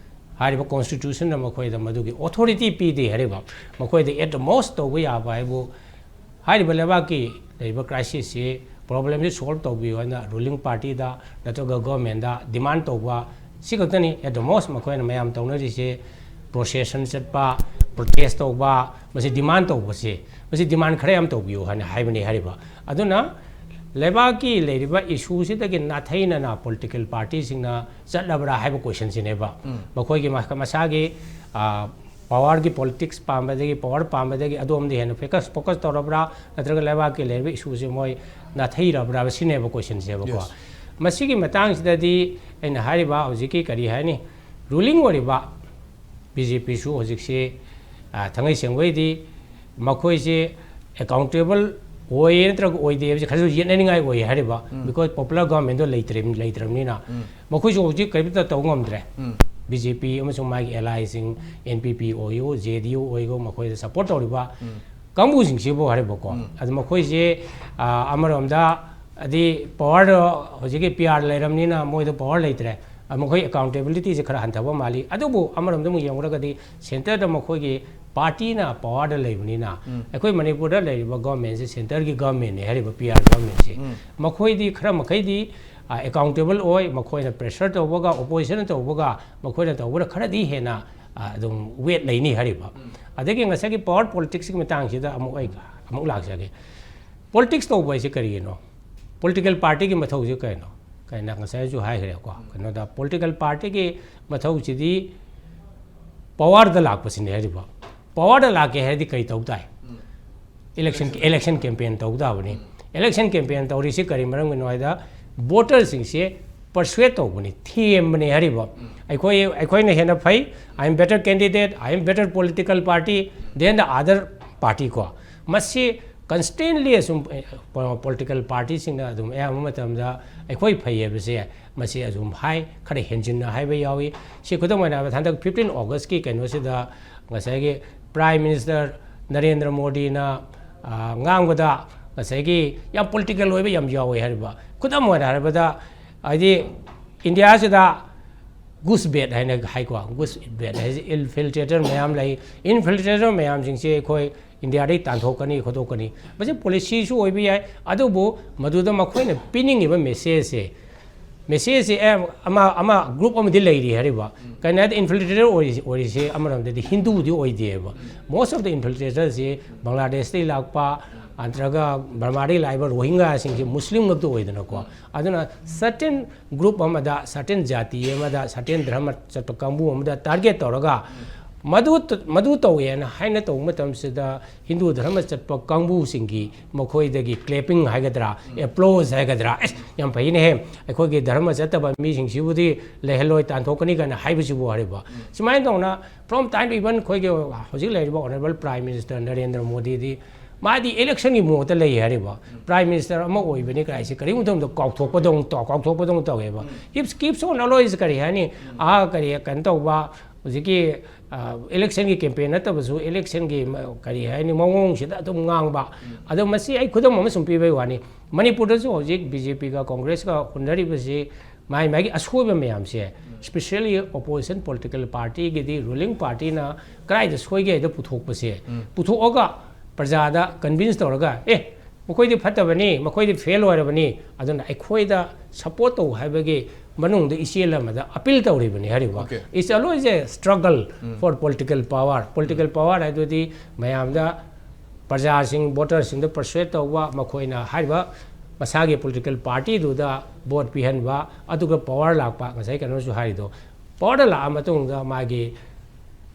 ꯍꯥꯏꯔꯤꯕ ꯀꯣꯟꯁꯇꯤꯇ꯭ꯌꯨꯁꯟꯅ ꯃꯈꯣꯏꯗ ꯃꯗꯨꯒꯤ ꯑꯣꯊꯣꯔꯤꯇꯤ ꯄꯤꯗꯦ ꯍꯥꯏꯔꯤꯕ꯫ ꯃꯈꯣꯏꯗ at the most ꯇꯧꯕ ꯌꯥꯕ ꯍꯥꯏꯕꯨ ꯍꯥꯏꯔꯤꯕ ꯂꯩꯕꯥꯛꯀꯤ ꯂꯩꯔꯤꯕ ꯀ꯭ꯔꯥꯏꯁꯤꯁꯁꯤ, ꯄ꯭ꯔꯣꯕ꯭ꯂꯦꯝꯁꯤ ꯁꯣꯜꯕ ꯇꯧꯕꯤꯌꯨ ꯍꯥꯏꯅ ꯔꯨꯂꯤꯡ ꯄꯥꯔꯇꯤꯗ ꯅꯠꯇ꯭ꯔꯒ ꯒꯣꯔꯃꯦꯟꯗ ꯗꯤꯃꯥꯟ ꯇꯧꯕ, ꯁꯤ ꯈꯛꯇꯅꯤ꯫ At the most ꯃꯈꯣꯏꯅ ꯃꯌꯥꯝ ꯇꯧꯅꯔꯤꯁꯦ ꯄ꯭ꯔꯣꯁꯦꯁꯟ ꯆꯠꯄ, ꯄ꯭ꯔꯣꯇꯦꯁ ꯇꯧꯕ, ꯃꯁꯤ ꯗꯤꯃꯥꯟ ꯇꯧꯕꯁꯦ, ꯃꯁꯤ ꯗꯤꯃꯥꯟ ꯈꯔ ꯌꯥꯝ ꯇꯧꯕꯤꯌꯨ ꯍꯥꯏꯅ ꯍꯥꯏꯕꯅꯤ ꯍꯥꯏꯔꯤꯕ꯫ ꯑꯗꯨꯅ ꯂꯩꯕꯥꯛꯀꯤ ꯂꯩꯔꯤꯕ ꯏꯁꯨꯁꯤꯗꯒꯤ ꯅꯥꯊꯩꯅꯅ ꯄꯣꯂꯤꯇꯤꯀꯦꯜ ꯄꯥꯔꯇꯤꯁꯤꯡꯅ ꯆꯠꯂꯕ꯭ꯔꯥ ꯍꯥꯏꯕ ꯀꯣꯏꯁꯟꯁꯤꯅꯦꯕ꯫ ꯃꯈꯣꯏꯒꯤ ꯃꯁꯥꯒꯤ, ꯑ, ꯄꯋꯥꯔꯒꯤ ꯄꯣꯂꯤꯇꯤꯛꯁ ꯄꯥꯝꯕꯗꯒꯤ, ꯄꯋꯥꯔ ꯄꯥꯝꯕꯗꯒꯤ ꯑꯗꯣꯝꯗ ꯍꯦꯟꯅ ꯐꯣꯀꯁ, ꯐꯣꯀꯁ ꯇꯧꯔꯕ꯭ꯔꯥ, ꯅꯠꯇ꯭ꯔꯒ ꯂꯩꯕꯥꯛꯀꯤ ꯂꯩꯔꯤꯕ ꯏꯁꯨꯁꯦ ꯃꯣꯏ ꯅꯥꯊꯩꯔꯕ꯭ꯔꯥ ꯁꯤꯅꯦꯕ ꯀꯣꯏꯁꯟꯁꯦꯕꯀꯣ꯫ Yes. ꯃꯁꯤꯒꯤ ꯃꯇꯥꯡꯁꯤꯗꯗꯤ ꯑꯩꯅ ꯍꯥꯏꯔꯤꯕ ꯍꯧꯖꯤꯛꯀꯤ ꯀꯔꯤ ꯍꯥꯏꯅꯤ, ꯔꯨꯂꯤꯡ ꯑꯣꯏꯔꯤꯕ ꯕꯤ ꯖꯦ ꯄꯤꯁꯨ ꯍꯧꯖꯤꯛꯁꯤ, ꯑ, ꯊꯥꯡꯉꯩ ꯁꯦꯡꯕꯒꯤꯗꯤ ꯃꯈꯣꯏꯁꯦ ꯑꯦꯀꯥꯎꯟꯇꯦꯕꯜ ꯑꯣꯏꯌꯦ ꯅꯠꯇ꯭ꯔꯒ ꯑꯣꯏꯗꯦ ꯍꯥꯏꯕꯁꯦ ꯈꯔꯁꯨ ꯌꯦꯠꯅꯅꯤꯡꯉꯥꯏ ꯑꯣꯏ ꯍꯥꯏꯔꯤꯕ꯫ ꯎꯝ꯫ Because popular government ꯗꯣ ꯂꯩꯇ꯭ꯔꯦ-, ꯂꯩꯇ꯭ꯔꯕꯅꯤꯅ ꯎꯝ꯫ ꯃꯈꯣꯏꯁꯨ ꯍꯧꯖꯤꯛ ꯀꯔꯤꯝꯇ ꯇꯧꯕ ꯉꯝꯗ꯭ꯔꯦ꯫ ꯎꯝ꯫ ꯕꯤ ꯖꯦ ꯄꯤ ꯑꯃꯁꯨꯡ ꯃꯥꯒꯤ ꯑꯦꯂꯥꯏꯁꯤꯡ, ꯑꯦꯟ ꯄꯤ ꯄꯤ ꯑꯣꯏꯌꯨ, ꯖꯦ ꯗꯤ ꯌꯨ ꯑꯣꯏꯌꯨ, ꯃꯈꯣꯏꯗ ꯁꯄꯣꯔꯠ ꯇꯧꯔꯤꯕ ꯎꯝ꯫ ꯀꯥꯡꯕꯨꯁꯤꯡꯁꯤꯕꯨ ꯍꯥꯏꯔꯤꯕꯀꯣ, ꯑꯗꯨ ꯃꯈꯣꯏꯁꯦ, ꯑ, ꯑꯃꯔꯣꯝꯗ ꯍꯥꯏꯗꯤ ꯄꯋꯥꯔ ꯍꯧꯖꯤꯛꯀꯤ ꯄꯤ ꯑꯥꯔ ꯂꯩꯔꯕꯅꯤꯅ ꯃꯣꯏꯗ ꯄꯋꯥꯔ ꯂꯩꯇ꯭ꯔꯦ꯫ ꯑ, ꯃꯈꯣꯏ ꯑꯦꯀꯥꯎꯟꯇꯦꯕꯤꯂꯤꯇꯤꯁꯦ ꯈꯔ ꯍꯟꯊꯕ ꯃꯥꯜꯂꯤ꯫ ꯑꯗꯨꯕꯨ ꯑꯃꯔꯣꯝꯗ ꯑꯃꯨꯛ ꯌꯦꯡꯂꯒꯗꯤ ꯁꯦꯟꯇꯔꯗ ꯃꯈꯣꯏꯒꯤ ꯄꯥꯔꯇꯤꯅ ꯄꯋꯥꯔꯗ ꯂꯩꯕꯅꯤꯅ, ꯑꯩꯈꯣꯏ ꯃꯅꯤꯄꯨꯔꯗ ꯂꯩꯔꯤꯕ ꯒꯣꯔꯃꯦꯟꯁꯦ ꯁꯦꯟꯇꯔꯒꯤ ꯒꯣꯔꯃꯦꯟꯅꯦ ꯍꯥꯏꯔꯤꯕ ꯄꯤ ꯑꯥꯔ ꯒꯣꯔꯃꯦꯟꯁꯦ꯫ ꯃꯈꯣꯏꯗꯤ ꯈꯔ ꯃꯈꯩꯗꯤ, ꯑ, ꯑꯦꯀꯥꯎꯟꯇꯦꯕꯜ ꯑꯣꯏ, ꯃꯈꯣꯏꯅ ꯄ꯭ꯔꯦꯁꯔ ꯇꯧꯕꯒ, ꯑꯣꯄꯣꯖꯤꯁꯟ ꯇꯧꯕꯒ ꯃꯈꯣꯏꯅ ꯇꯧꯕꯅ ꯈꯔꯗꯤ ꯍꯦꯟꯅ, ꯑ, ꯑꯗꯨꯝ ꯋꯦꯠ ꯂꯩꯅꯤ ꯍꯥꯏꯔꯤꯕ꯫ ꯑꯗꯒꯤ ꯉꯁꯥꯏꯒꯤ ꯄꯋꯥꯔ ꯄꯣꯂꯤꯇꯤꯛꯁꯀꯤ ꯃꯇꯥꯡꯁꯤꯗ ꯑꯃꯨꯛ ꯑꯩ ꯑꯃꯨꯛ ꯂꯥꯛꯆꯒꯦ꯫ ꯄꯣꯂꯤꯇꯤꯛꯁ ꯇꯧꯕ ꯍꯥꯏꯁꯦ ꯀꯔꯤꯒꯤꯅꯣ? ꯄꯣꯂꯤꯇꯤꯀꯦꯜ ꯄꯥꯔꯇꯤꯒꯤ ꯃꯊꯧꯁꯦ ꯀꯩꯅꯣ? ꯀꯩꯅꯣ ꯉꯁꯥꯏꯁꯨ ꯍꯥꯏꯈ꯭ꯔꯦꯀꯣ꯫ ꯀꯩꯅꯣꯗ ꯄꯣꯂꯤꯇꯤꯀꯦꯜ ꯄꯥꯔꯇꯤꯒꯤ ꯃꯊꯧꯁꯤꯗꯤ ꯄꯋꯥꯔꯗ ꯂꯥꯛꯄꯁꯤꯅꯦ ꯍꯥꯏꯔꯤꯕ꯫ ꯄꯋꯥꯔꯗ ꯂꯥꯛꯀꯦ ꯍꯥꯏꯔꯗꯤ ꯀꯔꯤ ꯇꯧ ꯇꯥꯏ? ꯏꯂꯦꯛꯁꯟ, ꯏꯂꯦꯛꯁꯟ ꯀꯦꯝꯄꯦꯟ ꯇꯧ ꯇꯥꯕꯅꯤ꯫ ꯏꯂꯦꯛꯁꯟ ꯀꯦꯝꯄꯦꯟ ꯇꯧꯔꯤꯁꯤ ꯀꯔꯤ ꯃꯔꯝꯒꯤꯅꯣ ꯍꯥꯏꯗ, ꯚꯣꯇꯔꯁꯤꯡꯁꯦ ꯄꯔꯁꯨꯋꯦꯠ ꯇꯧꯕꯅꯤ, ꯊꯦꯝꯕꯅꯤ ꯍꯥꯏꯔꯤꯕ꯫ ꯑꯩꯈꯣꯏ, ꯑꯩꯈꯣꯏꯅ ꯍꯦꯟꯅ ꯐꯩ, I am better candidate, I am better political party than the other party ꯀꯣ꯫ ꯃꯁꯤ ꯀꯟꯁꯇꯦꯟꯂꯤ ꯑꯁꯨꯝ, ꯑꯦ, ꯄꯣ-, ꯄꯣꯂꯤꯇꯤꯀꯦꯜ ꯄꯥꯔꯇꯤꯁꯤꯡꯅ ꯑꯗꯨꯝ ꯑꯌꯥꯝꯕ ꯃꯇꯝꯗ ꯑꯩꯈꯣꯏ ꯐꯩ ꯍꯥꯏꯕꯁꯦ ꯃꯁꯤ ꯑꯗꯨꯝ ꯍꯥꯏ, ꯈꯔ ꯍꯦꯟꯖꯤꯟꯅ ꯍꯥꯏꯕ ꯌꯥꯎꯏ꯫ ꯁꯤ ꯈꯨꯗꯝ ꯑꯣꯏꯅ ꯍꯥꯏꯔꯕꯗ ꯍꯟꯗꯛ ꯐꯤꯐꯇꯤꯟ ꯑꯣꯒꯁꯀꯤ ꯀꯩꯅꯣꯁꯤꯗ ꯉꯁꯥꯏꯒꯤ ꯄ꯭ꯔꯥꯏꯝ ꯃꯤꯅꯤꯁꯇꯔ ꯅꯔꯦꯟꯗ꯭ꯔ ꯃꯣꯗꯤꯅ, ꯑ, ꯉꯥꯡꯕꯗ ꯉꯁꯥꯏꯒꯤ ꯌꯥꯝ ꯄꯣꯂꯤꯇꯤꯀꯦꯜ ꯑꯣꯏꯕ ꯌꯥꯝ ꯌꯥꯎꯋꯦ ꯍꯥꯏꯔꯤꯕ꯫ ꯈꯨꯗꯝ ꯑꯣꯏꯅ ꯍꯥꯏꯔꯕꯗ ꯍꯥꯏꯗꯤ ꯏꯟꯗꯤꯌꯥꯁꯤꯗ ꯒꯨꯁ ꯕꯦꯠ ꯍꯥꯏꯅ ꯍꯥꯏꯀꯣ, ꯒꯨꯁ ꯕꯦꯠ ꯍꯥꯏꯁꯦ ꯏꯟꯐꯤꯜꯇ꯭ꯔꯦꯇꯔ ꯃꯌꯥꯝ ꯂꯩ꯫ ꯏꯟꯐꯤꯜꯇ꯭ꯔꯦꯇꯔ ꯃꯌꯥꯝꯁꯤꯡꯁꯦ ꯑꯩꯈꯣꯏ ꯏꯟꯗꯤꯌꯥꯗꯒꯤ ꯇꯥꯟꯊꯣꯛꯀꯅꯤ ꯈꯣꯠꯇꯣꯛꯀꯅꯤ꯫ ꯃꯁꯤ ꯄꯣꯂꯤꯁꯤꯁꯨ ꯑꯣꯏꯕ ꯌꯥꯏ, ꯑꯗꯨꯕꯨ ꯃꯗꯨꯗ ꯃꯈꯣꯏꯅ ꯄꯤꯅꯤꯡꯉꯤꯕ ꯃꯦꯁꯦꯖꯁꯦ, ꯃꯦꯁꯦꯖꯁꯦ ꯑꯦ, ꯑꯃ, ꯑꯃ ꯒ꯭ꯔꯨꯞ ꯑꯃꯗꯤ ꯂꯩꯔꯤ ꯍꯥꯏꯔꯤꯕ꯫ ꯀꯩꯅꯣ ꯍꯥꯏꯗꯤ ꯏꯟꯐꯤꯜꯇ꯭ꯔꯦꯇꯔ ꯑꯣꯏꯔꯤꯁꯦ, ꯑꯣꯏꯔꯤꯁꯦ ꯑꯃꯔꯣꯝꯗꯗꯤ ꯍꯤꯟꯗꯨꯗꯤ ꯑꯣꯏꯗꯦꯕ꯫ ꯃꯣꯁ ꯑꯣꯐ ꯗ ꯏꯟꯐꯤꯜꯇ꯭ꯔꯦꯇꯔꯁꯤ ꯕꯪꯒ꯭ꯂꯥꯗꯦꯁꯇꯒꯤ ꯂꯥꯛꯄ ꯅꯠꯇ꯭ꯔꯒ ꯕꯔꯃꯥꯗꯒꯤ ꯂꯥꯛꯏꯕ ꯔꯣꯍꯤꯡꯒꯥꯁꯤꯡꯁꯦ ꯃꯨꯁꯂꯤꯝ ꯉꯥꯛꯇ ꯑꯣꯏꯗꯅꯀꯣ꯫ ꯑꯗꯨꯅ ꯁꯔꯇꯦꯟ ꯒ꯭ꯔꯨꯞ ꯑꯃꯗ, ꯁꯔꯇꯦꯟ ꯖꯥꯇꯤ ꯑꯃꯗ, ꯁꯔꯇꯦꯟ ꯙꯔꯃ ꯆꯠꯄ ꯀꯥꯡꯕꯨ ꯑꯃꯗ ꯇꯥꯔꯒꯦꯠ ꯇꯧꯔꯒ ꯃꯗꯨ, ꯃꯗꯨ ꯇꯧꯋꯦꯅ ꯍꯥꯏꯅ ꯇꯧꯕ ꯃꯇꯝꯁꯤꯗ ꯍꯤꯟꯗꯨ ꯙꯔꯃ ꯆꯠꯄ ꯀꯥꯡꯕꯨꯁꯤꯡꯒꯤ ꯃꯈꯣꯏꯗꯒꯤ ꯀ꯭ꯂꯦꯄꯤꯡ ꯍꯥꯏꯒꯗ꯭ꯔꯥ, ꯑꯦꯄ꯭ꯂꯣꯖ ꯍꯥꯏꯒꯗ꯭ꯔꯥ, "ꯑꯦꯁ, ꯌꯥꯝ ꯐꯩꯅꯦꯍꯦ, ꯑꯩꯈꯣꯏꯒꯤ ꯙꯔꯃ ꯆꯠꯇꯕ ꯃꯤꯁꯤꯡꯁꯤꯕꯨꯗꯤ ꯂꯩꯍꯜꯂꯣꯏ, ꯇꯥꯟꯊꯣꯛꯀꯅꯤ" ꯀꯥꯏꯅ ꯍꯥꯏꯕꯁꯤꯕꯨ ꯍꯥꯏꯔꯤꯕ꯫ ꯁꯨꯃꯥꯏꯅ ꯇꯧꯅ from time to even ꯑꯩꯈꯣꯏꯒꯤ ꯍꯧꯖꯤꯛ ꯂꯩꯔꯤꯕ ꯑꯣꯅꯔꯦꯕꯜ ꯄ꯭ꯔꯥꯏꯝ ꯃꯤꯅꯤꯁꯇꯔ ꯅꯔꯦꯟꯗ꯭ꯔ ꯃꯣꯗꯤꯗꯤ ꯃꯥꯗꯤ ꯏꯂꯦꯛꯁꯟꯒꯤ ꯃꯣꯠꯇ ꯂꯩ ꯍꯥꯏꯔꯤꯕ꯫ ꯄ꯭ꯔꯥꯏꯝ ꯃꯤꯅꯤꯁꯇꯔ ꯑꯃ ꯑꯣꯏꯕꯅꯤ ꯀꯥꯏꯁꯦ ꯀꯔꯤꯒꯨꯝꯕ ꯃꯇꯝꯗ ꯀꯥꯎꯊꯣꯛꯄꯗꯧꯅ ꯇꯧ-, ꯀꯥꯎꯊꯣꯛꯄꯗꯧꯅ ꯇꯧꯋꯦꯕ꯫ He keeps on always ꯀꯔꯤ ꯍꯥꯏꯅꯤ, ꯑꯥ, ꯀꯔꯤ ꯀꯩꯅꯣ ꯇꯧꯕ, ꯍꯧꯖꯤꯛꯀꯤ ꯏꯂꯦꯛꯁꯟꯒꯤ ꯀꯦꯝꯄꯦꯟ ꯅꯠꯇꯕꯁꯨ ꯏꯂꯦꯛꯁꯟꯒꯤ ꯀꯔꯤ ꯍꯥꯏꯅꯤ, ꯃꯑꯣꯡꯁꯤꯗ ꯑꯗꯨꯝ ꯉꯥꯡꯕ꯫ ꯑꯗꯣ ꯃꯁꯤ ꯑꯩ ꯈꯨꯗꯝ ꯑꯃ ꯁꯨꯝ ꯄꯤꯕꯩ ꯋꯥꯅꯤ, ꯃꯅꯤꯄꯨꯔꯗꯁꯨ ꯍꯧꯖꯤꯛ ꯕꯤ ꯖꯦ ꯄꯤꯒ ꯀꯣꯡꯒ꯭ꯔꯦꯁꯀ ꯍꯨꯟꯅꯔꯤꯕꯁꯤ ꯃꯥꯏ ꯃꯥꯒꯤ ꯑꯁꯣꯏꯕ ꯃꯌꯥꯝꯁꯦ, specially opposition political partyꯒꯤꯗꯤ ruling partyꯅ ꯀꯗꯥꯏꯗ ꯁꯣꯏꯒꯦ ꯍꯥꯏꯗ ꯄꯨꯊꯣꯛꯄꯁꯦ, ꯄꯨꯊꯣꯛꯑꯒ ꯄ꯭ꯔꯖꯥꯗ ꯀꯟꯚꯤꯟꯁ ꯇꯧꯔꯒ, ꯑꯦ, ꯃꯈꯣꯏꯗꯤ ꯐꯠꯇꯕꯅꯤ, ꯃꯈꯣꯏꯗꯤ ꯐꯦꯜ ꯑꯣꯏꯔꯕꯅꯤ, ꯑꯗꯨꯅ ꯑꯩꯈꯣꯏꯗ ꯁꯄꯣꯔꯠ ꯇꯧ ꯍꯥꯏꯕꯒꯤ ꯃꯅꯨꯡꯗ ꯏꯆꯦꯜ ꯑꯃꯗ ꯑꯄꯤꯜ ꯇꯧꯔꯤꯕꯅꯤ ꯍꯥꯏꯔꯤꯕ꯫ Okay. It's always a struggle for political power. Political power ꯍꯥꯏꯗꯨꯗꯤ ꯃꯌꯥꯝꯗ, ꯄ꯭ꯔꯖꯥꯁꯤꯡ, ꯚꯣꯇꯔꯁꯤꯡꯗ ꯄꯔꯁꯨꯋꯦꯠ ꯇꯧꯕ, ꯃꯈꯣꯏꯅ ꯍꯥꯏꯔꯤꯕ ꯃꯁꯥꯒꯤ ꯄꯣꯂꯤꯇꯤꯀꯦꯜ ꯄꯥꯔꯇꯤꯗꯨꯗ ꯚꯣꯠ ꯄꯤꯍꯟꯕ, ꯑꯗꯨꯒ ꯄꯋꯥꯔ ꯂꯥꯛꯄ, ꯉꯁꯥꯏ ꯀꯩꯅꯣꯁꯨ ꯍꯥꯏꯔꯤꯗꯣ, ꯄꯋꯥꯔꯗ ꯂꯥꯛꯑ ꯃꯇꯨꯡꯗ ꯃꯥꯒꯤ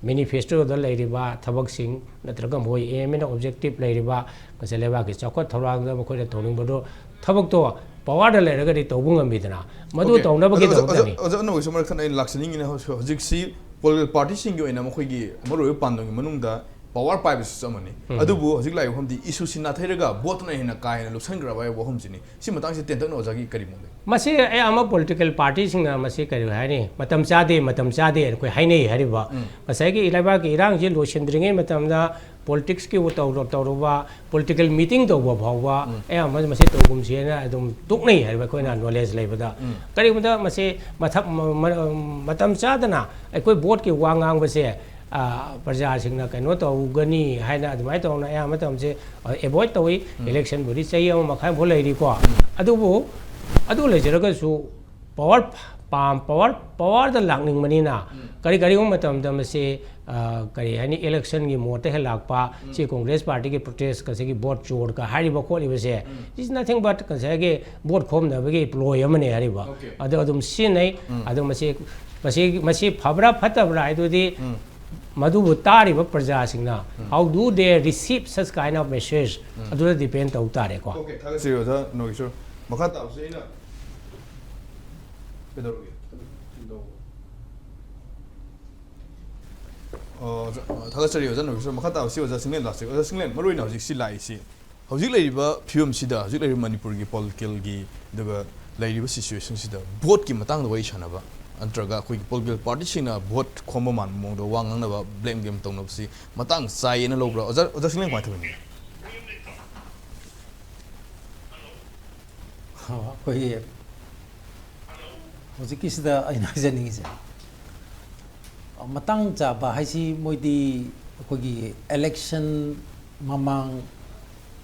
ꯃꯦꯅꯤꯐꯦꯁꯇꯣꯗ ꯂꯩꯔꯤꯕ ꯊꯕꯛꯁꯤꯡ ꯅꯠꯇ꯭ꯔꯒ ꯃꯣꯏ ꯑꯦꯝ ꯑꯦꯟ ꯑꯣꯕꯖꯦꯛꯇꯤꯞ ꯂꯩꯔꯤꯕ, ꯉꯁꯥꯏ ꯂꯩꯕꯥꯛꯀꯤ ꯆꯥꯎꯈꯠ ꯊꯧꯔꯥꯡꯗ ꯃꯈꯣꯏꯅ ꯇꯧꯅꯤꯡꯕꯗꯣ, ꯊꯕꯛꯇꯣ ꯄꯋꯥꯔꯗ ꯂꯩꯔꯒꯗꯤ ꯇꯧꯕ ꯉꯝꯃꯤꯗꯅ, ꯃꯗꯨ Okay. ꯇꯧꯅꯕꯒꯤꯗꯃꯛꯇꯅꯤ꯫ ꯑꯣꯖꯥ, ꯑꯣꯖꯥ, ꯑꯣꯖꯥ ꯅꯣꯏꯒꯤꯁꯨ ꯃꯔꯛ ꯊꯠꯅ ꯑꯩꯅ ꯂꯥꯛꯆꯅꯤꯡꯉꯤꯅꯦ꯫ ꯍꯧꯖꯤꯛ, ꯍꯧꯖꯤꯛꯁꯤ ꯄꯣꯂꯤꯇꯤꯀꯦꯜ ꯄꯥꯔꯇꯤꯁꯤꯡꯒꯤ ꯑꯣꯏꯅ ꯃꯈꯣꯏꯒꯤ ꯃꯔꯨꯑꯣꯏꯕ ꯄꯥꯟꯗꯝꯒꯤ ꯃꯅꯨꯡꯗ ꯄꯋꯥꯔ ꯄꯥꯏꯕꯁꯤꯁꯨ ꯑꯃꯅꯤ꯫ ꯑꯗꯨꯕꯨ ꯍꯧꯖꯤꯛ ꯂꯥꯛꯏꯕ ꯃꯐꯝꯗꯤ ꯏꯁꯨꯁꯤ ꯅꯥꯊꯩꯔꯒ ꯚꯣꯠꯇꯨꯅ ꯍꯦꯟꯅ ꯀꯥ ꯍꯦꯟꯅ ꯂꯨꯞꯁꯟꯈ꯭ꯔꯕ ꯍꯥꯏꯕ ꯋꯥꯐꯝꯁꯤꯅꯤ꯫ ꯁꯤ ꯃꯇꯥꯡꯁꯤ ꯇꯦꯟꯇꯛꯅ ꯑꯣꯖꯥꯒꯤ ꯀꯔꯤ ꯃꯣꯠ ꯂꯩ? ꯃꯁꯤ ꯑꯌꯥꯝꯕ ꯄꯣꯂꯤꯇꯤꯀꯦꯜ ꯄꯥꯔꯇꯤꯁꯤꯡꯅ ꯃꯁꯤ ꯀꯔꯤ ꯍꯥꯏꯅꯤ, ꯃꯇꯝ ꯆꯥꯗꯦ, ꯃꯇꯝ ꯆꯥꯗꯦ ꯑꯩꯈꯣꯏ ꯍꯥꯏꯅꯩ ꯍꯥꯏꯔꯤꯕ꯫ ꯉꯁꯥꯏꯒꯤ ꯂꯩꯕꯥꯛꯀꯤ ꯏꯔꯥꯡꯁꯤ ꯂꯣꯏꯁꯤꯟꯗ꯭ꯔꯤꯉꯩ ꯃꯇꯝꯗ ꯄꯣꯂꯤꯇꯤꯛꯁꯀꯤ ꯇꯧꯔ-, ꯇꯧꯔꯨꯕ, ꯄꯣꯂꯤꯇꯤꯀꯦꯜ ꯃꯤꯇꯤꯡ ꯇꯧꯕ ꯐꯥꯎꯕ ꯑꯌꯥꯝꯕ ꯃꯁꯤ ꯇꯧꯒꯨꯝꯁꯦꯅ ꯑꯗꯨꯝ ꯇꯣꯛꯅꯩ ꯍꯥꯏꯕ ꯑꯩꯈꯣꯏꯅ ꯅꯣꯂꯦꯖ ꯂꯩꯕꯗ꯫ ꯀꯔꯤꯒꯨꯝꯕꯗ ꯃꯁꯤ ꯃꯊꯛ-, ꯃ-, ꯃ-, ꯃꯇꯝ ꯆꯥꯗꯅ ꯑꯩꯈꯣꯏ ꯚꯣꯠꯀꯤ ꯋꯥ ꯉꯥꯡꯕꯁꯦ, ꯑ, ꯄ꯭ꯔꯖꯥꯁꯤꯡꯅ ꯀꯩꯅꯣ ꯇꯧꯒꯅꯤ ꯍꯥꯏꯅ ꯑꯗꯨꯃꯥꯏꯅ ꯇꯧꯅ ꯑꯌꯥꯝꯕ ꯃꯇꯝꯁꯦ, ꯑ, ꯑꯦꯚꯣꯏꯗ ꯇꯧꯏ꯫ ꯏꯂꯦꯛꯁꯟꯕꯨꯗꯤ ꯆꯍꯤ ꯑꯃ ꯃꯈꯥꯏꯃꯨꯛ ꯂꯩꯔꯤꯀꯣ꯫ ꯑꯗꯨꯕꯨ ꯑꯗꯨ ꯂꯩꯖꯔꯒꯁꯨ ꯄꯋꯥꯔ ꯄꯥꯝ-, ꯄꯋꯥꯔ, ꯄꯋꯥꯔꯗ ꯂꯥꯛꯅꯤꯡꯕꯅꯤꯅ ꯀꯔꯤ, ꯀꯔꯤꯒꯨꯝꯕ ꯃꯇꯝꯗ ꯃꯁꯤ, ꯑ, ꯀꯔꯤ ꯍꯥꯏꯅꯤ, ꯏꯂꯦꯛꯁꯟꯒꯤ ꯃꯣꯠꯇ ꯍꯦꯛ ꯂꯥꯛꯄ, ꯁꯤ ꯀꯣꯡꯒ꯭ꯔꯦꯁ ꯄꯥꯔꯇꯤꯒꯤ ꯄ꯭ꯔꯣꯇꯦꯁ, ꯉꯁꯥꯏꯒꯤ ꯚꯣꯠ ꯆꯣꯔꯒ ꯍꯥꯏꯔꯤꯕ ꯈꯣꯠꯂꯤꯕꯁꯦ, is nothing but ꯉꯁꯥꯏꯒꯤ ꯚꯣꯠ ꯈꯣꯝꯅꯕꯒꯤ ꯄ꯭ꯂꯣꯏ ꯑꯃꯅꯤ ꯍꯥꯏꯔꯤꯕ꯫ Okay. ꯑꯗꯨ ꯑꯗꯨꯝ ꯁꯤꯖꯤꯟꯅꯩ꯫ ꯑꯗꯣ ꯃꯁꯤ, ꯃꯁꯤ, ꯃꯁꯤ ꯐꯕ꯭ꯔꯥ ꯐꯠꯇꯕ꯭ꯔꯥ ꯍꯥꯏꯗꯨꯗꯤ ꯃꯗꯨꯕꯨ ꯇꯥꯔꯤꯕ ꯄ꯭ꯔꯖꯥꯁꯤꯡꯅ, how do they receive such kind of message? ꯑꯗꯨꯗ ꯗꯤꯄꯦꯟ ꯇꯧ ꯇꯥꯔꯦꯀꯣ꯫ Okay, ꯊꯥꯒꯠꯆꯔꯤ ꯑꯣꯖꯥ ꯅꯣꯒꯦꯁꯣꯔ꯫ ꯃꯈꯥ ꯇꯥꯕꯁꯤ ꯑꯩꯅ ꯀꯩꯗꯧꯔꯒꯦ? ꯑꯣ, ꯑꯣꯖꯥ, ꯑ, ꯊꯥꯒꯠꯆꯔꯤ ꯑꯣꯖꯥ ꯅꯣꯒꯦꯁꯣꯔ꯫ ꯃꯈꯥ ꯇꯥꯕꯁꯤ ꯑꯣꯖꯥ ꯆꯤꯡꯂꯦꯟ ꯂꯥꯛꯆꯒꯦ꯫ ꯑꯣꯖꯥ ꯆꯤꯡꯂꯦꯟ, ꯃꯔꯨꯑꯣꯏꯅ ꯍꯧꯖꯤꯛꯁꯤ ꯂꯥꯛꯏꯁꯤ, ꯍꯧꯖꯤꯛ ꯂꯩꯔꯤꯕ ꯐꯤꯕꯝꯁꯤꯗ, ꯍꯧꯖꯤꯛ ꯂꯩꯔꯤꯕ ꯃꯅꯤꯄꯨꯔꯒꯤ ꯄꯣꯂꯤꯇꯤꯀꯦꯜꯒꯤ, ꯑꯗꯨꯒ ꯂꯩꯔꯤꯕ ꯁꯤꯆꯨꯋꯦꯁꯟꯁꯤꯗ ꯚꯣꯠꯀꯤ ꯃꯇꯥꯡꯗ ꯋꯥꯔꯤ ꯁꯥꯟꯅꯕ, ꯅꯠꯇ꯭ꯔꯒ ꯑꯩꯈꯣꯏꯒꯤ ꯄꯣꯂꯤꯇꯤꯀꯦꯜ ꯄꯥꯔꯇꯤꯁꯤꯡꯅ ꯚꯣꯠ ꯈꯣꯝꯕ ꯃꯥꯟꯕ ꯃꯑꯣꯡꯗ ꯋꯥ ꯉꯥꯡꯅꯕ, ꯕ꯭ꯂꯦꯝ ꯒꯦꯝ ꯇꯧꯅꯕꯁꯤ ꯃꯇꯥꯡ ꯆꯥꯏꯌꯦꯅ ꯂꯧꯕ꯭ꯔꯥ? ꯑꯣꯖꯥ, ꯑꯣꯖꯥ ꯁꯤꯡꯂꯦꯟ ꯀꯃꯥꯏꯅ ꯊꯝꯕꯤꯅꯤꯡꯉꯤ? ꯑꯩꯈꯣꯏꯒꯤ ꯍꯧꯖꯤꯛꯀꯤꯁꯤꯗ ꯑꯩꯅ ꯍꯥꯏꯖꯅꯤꯡꯉꯤꯁꯦ, ꯃꯇꯥꯡ ꯆꯥꯕ ꯍꯥꯏꯁꯤ ꯃꯣꯏꯗꯤ ꯑꯩꯈꯣꯏꯒꯤ ꯏꯂꯦꯛꯁꯟ ꯃꯃꯥꯡ,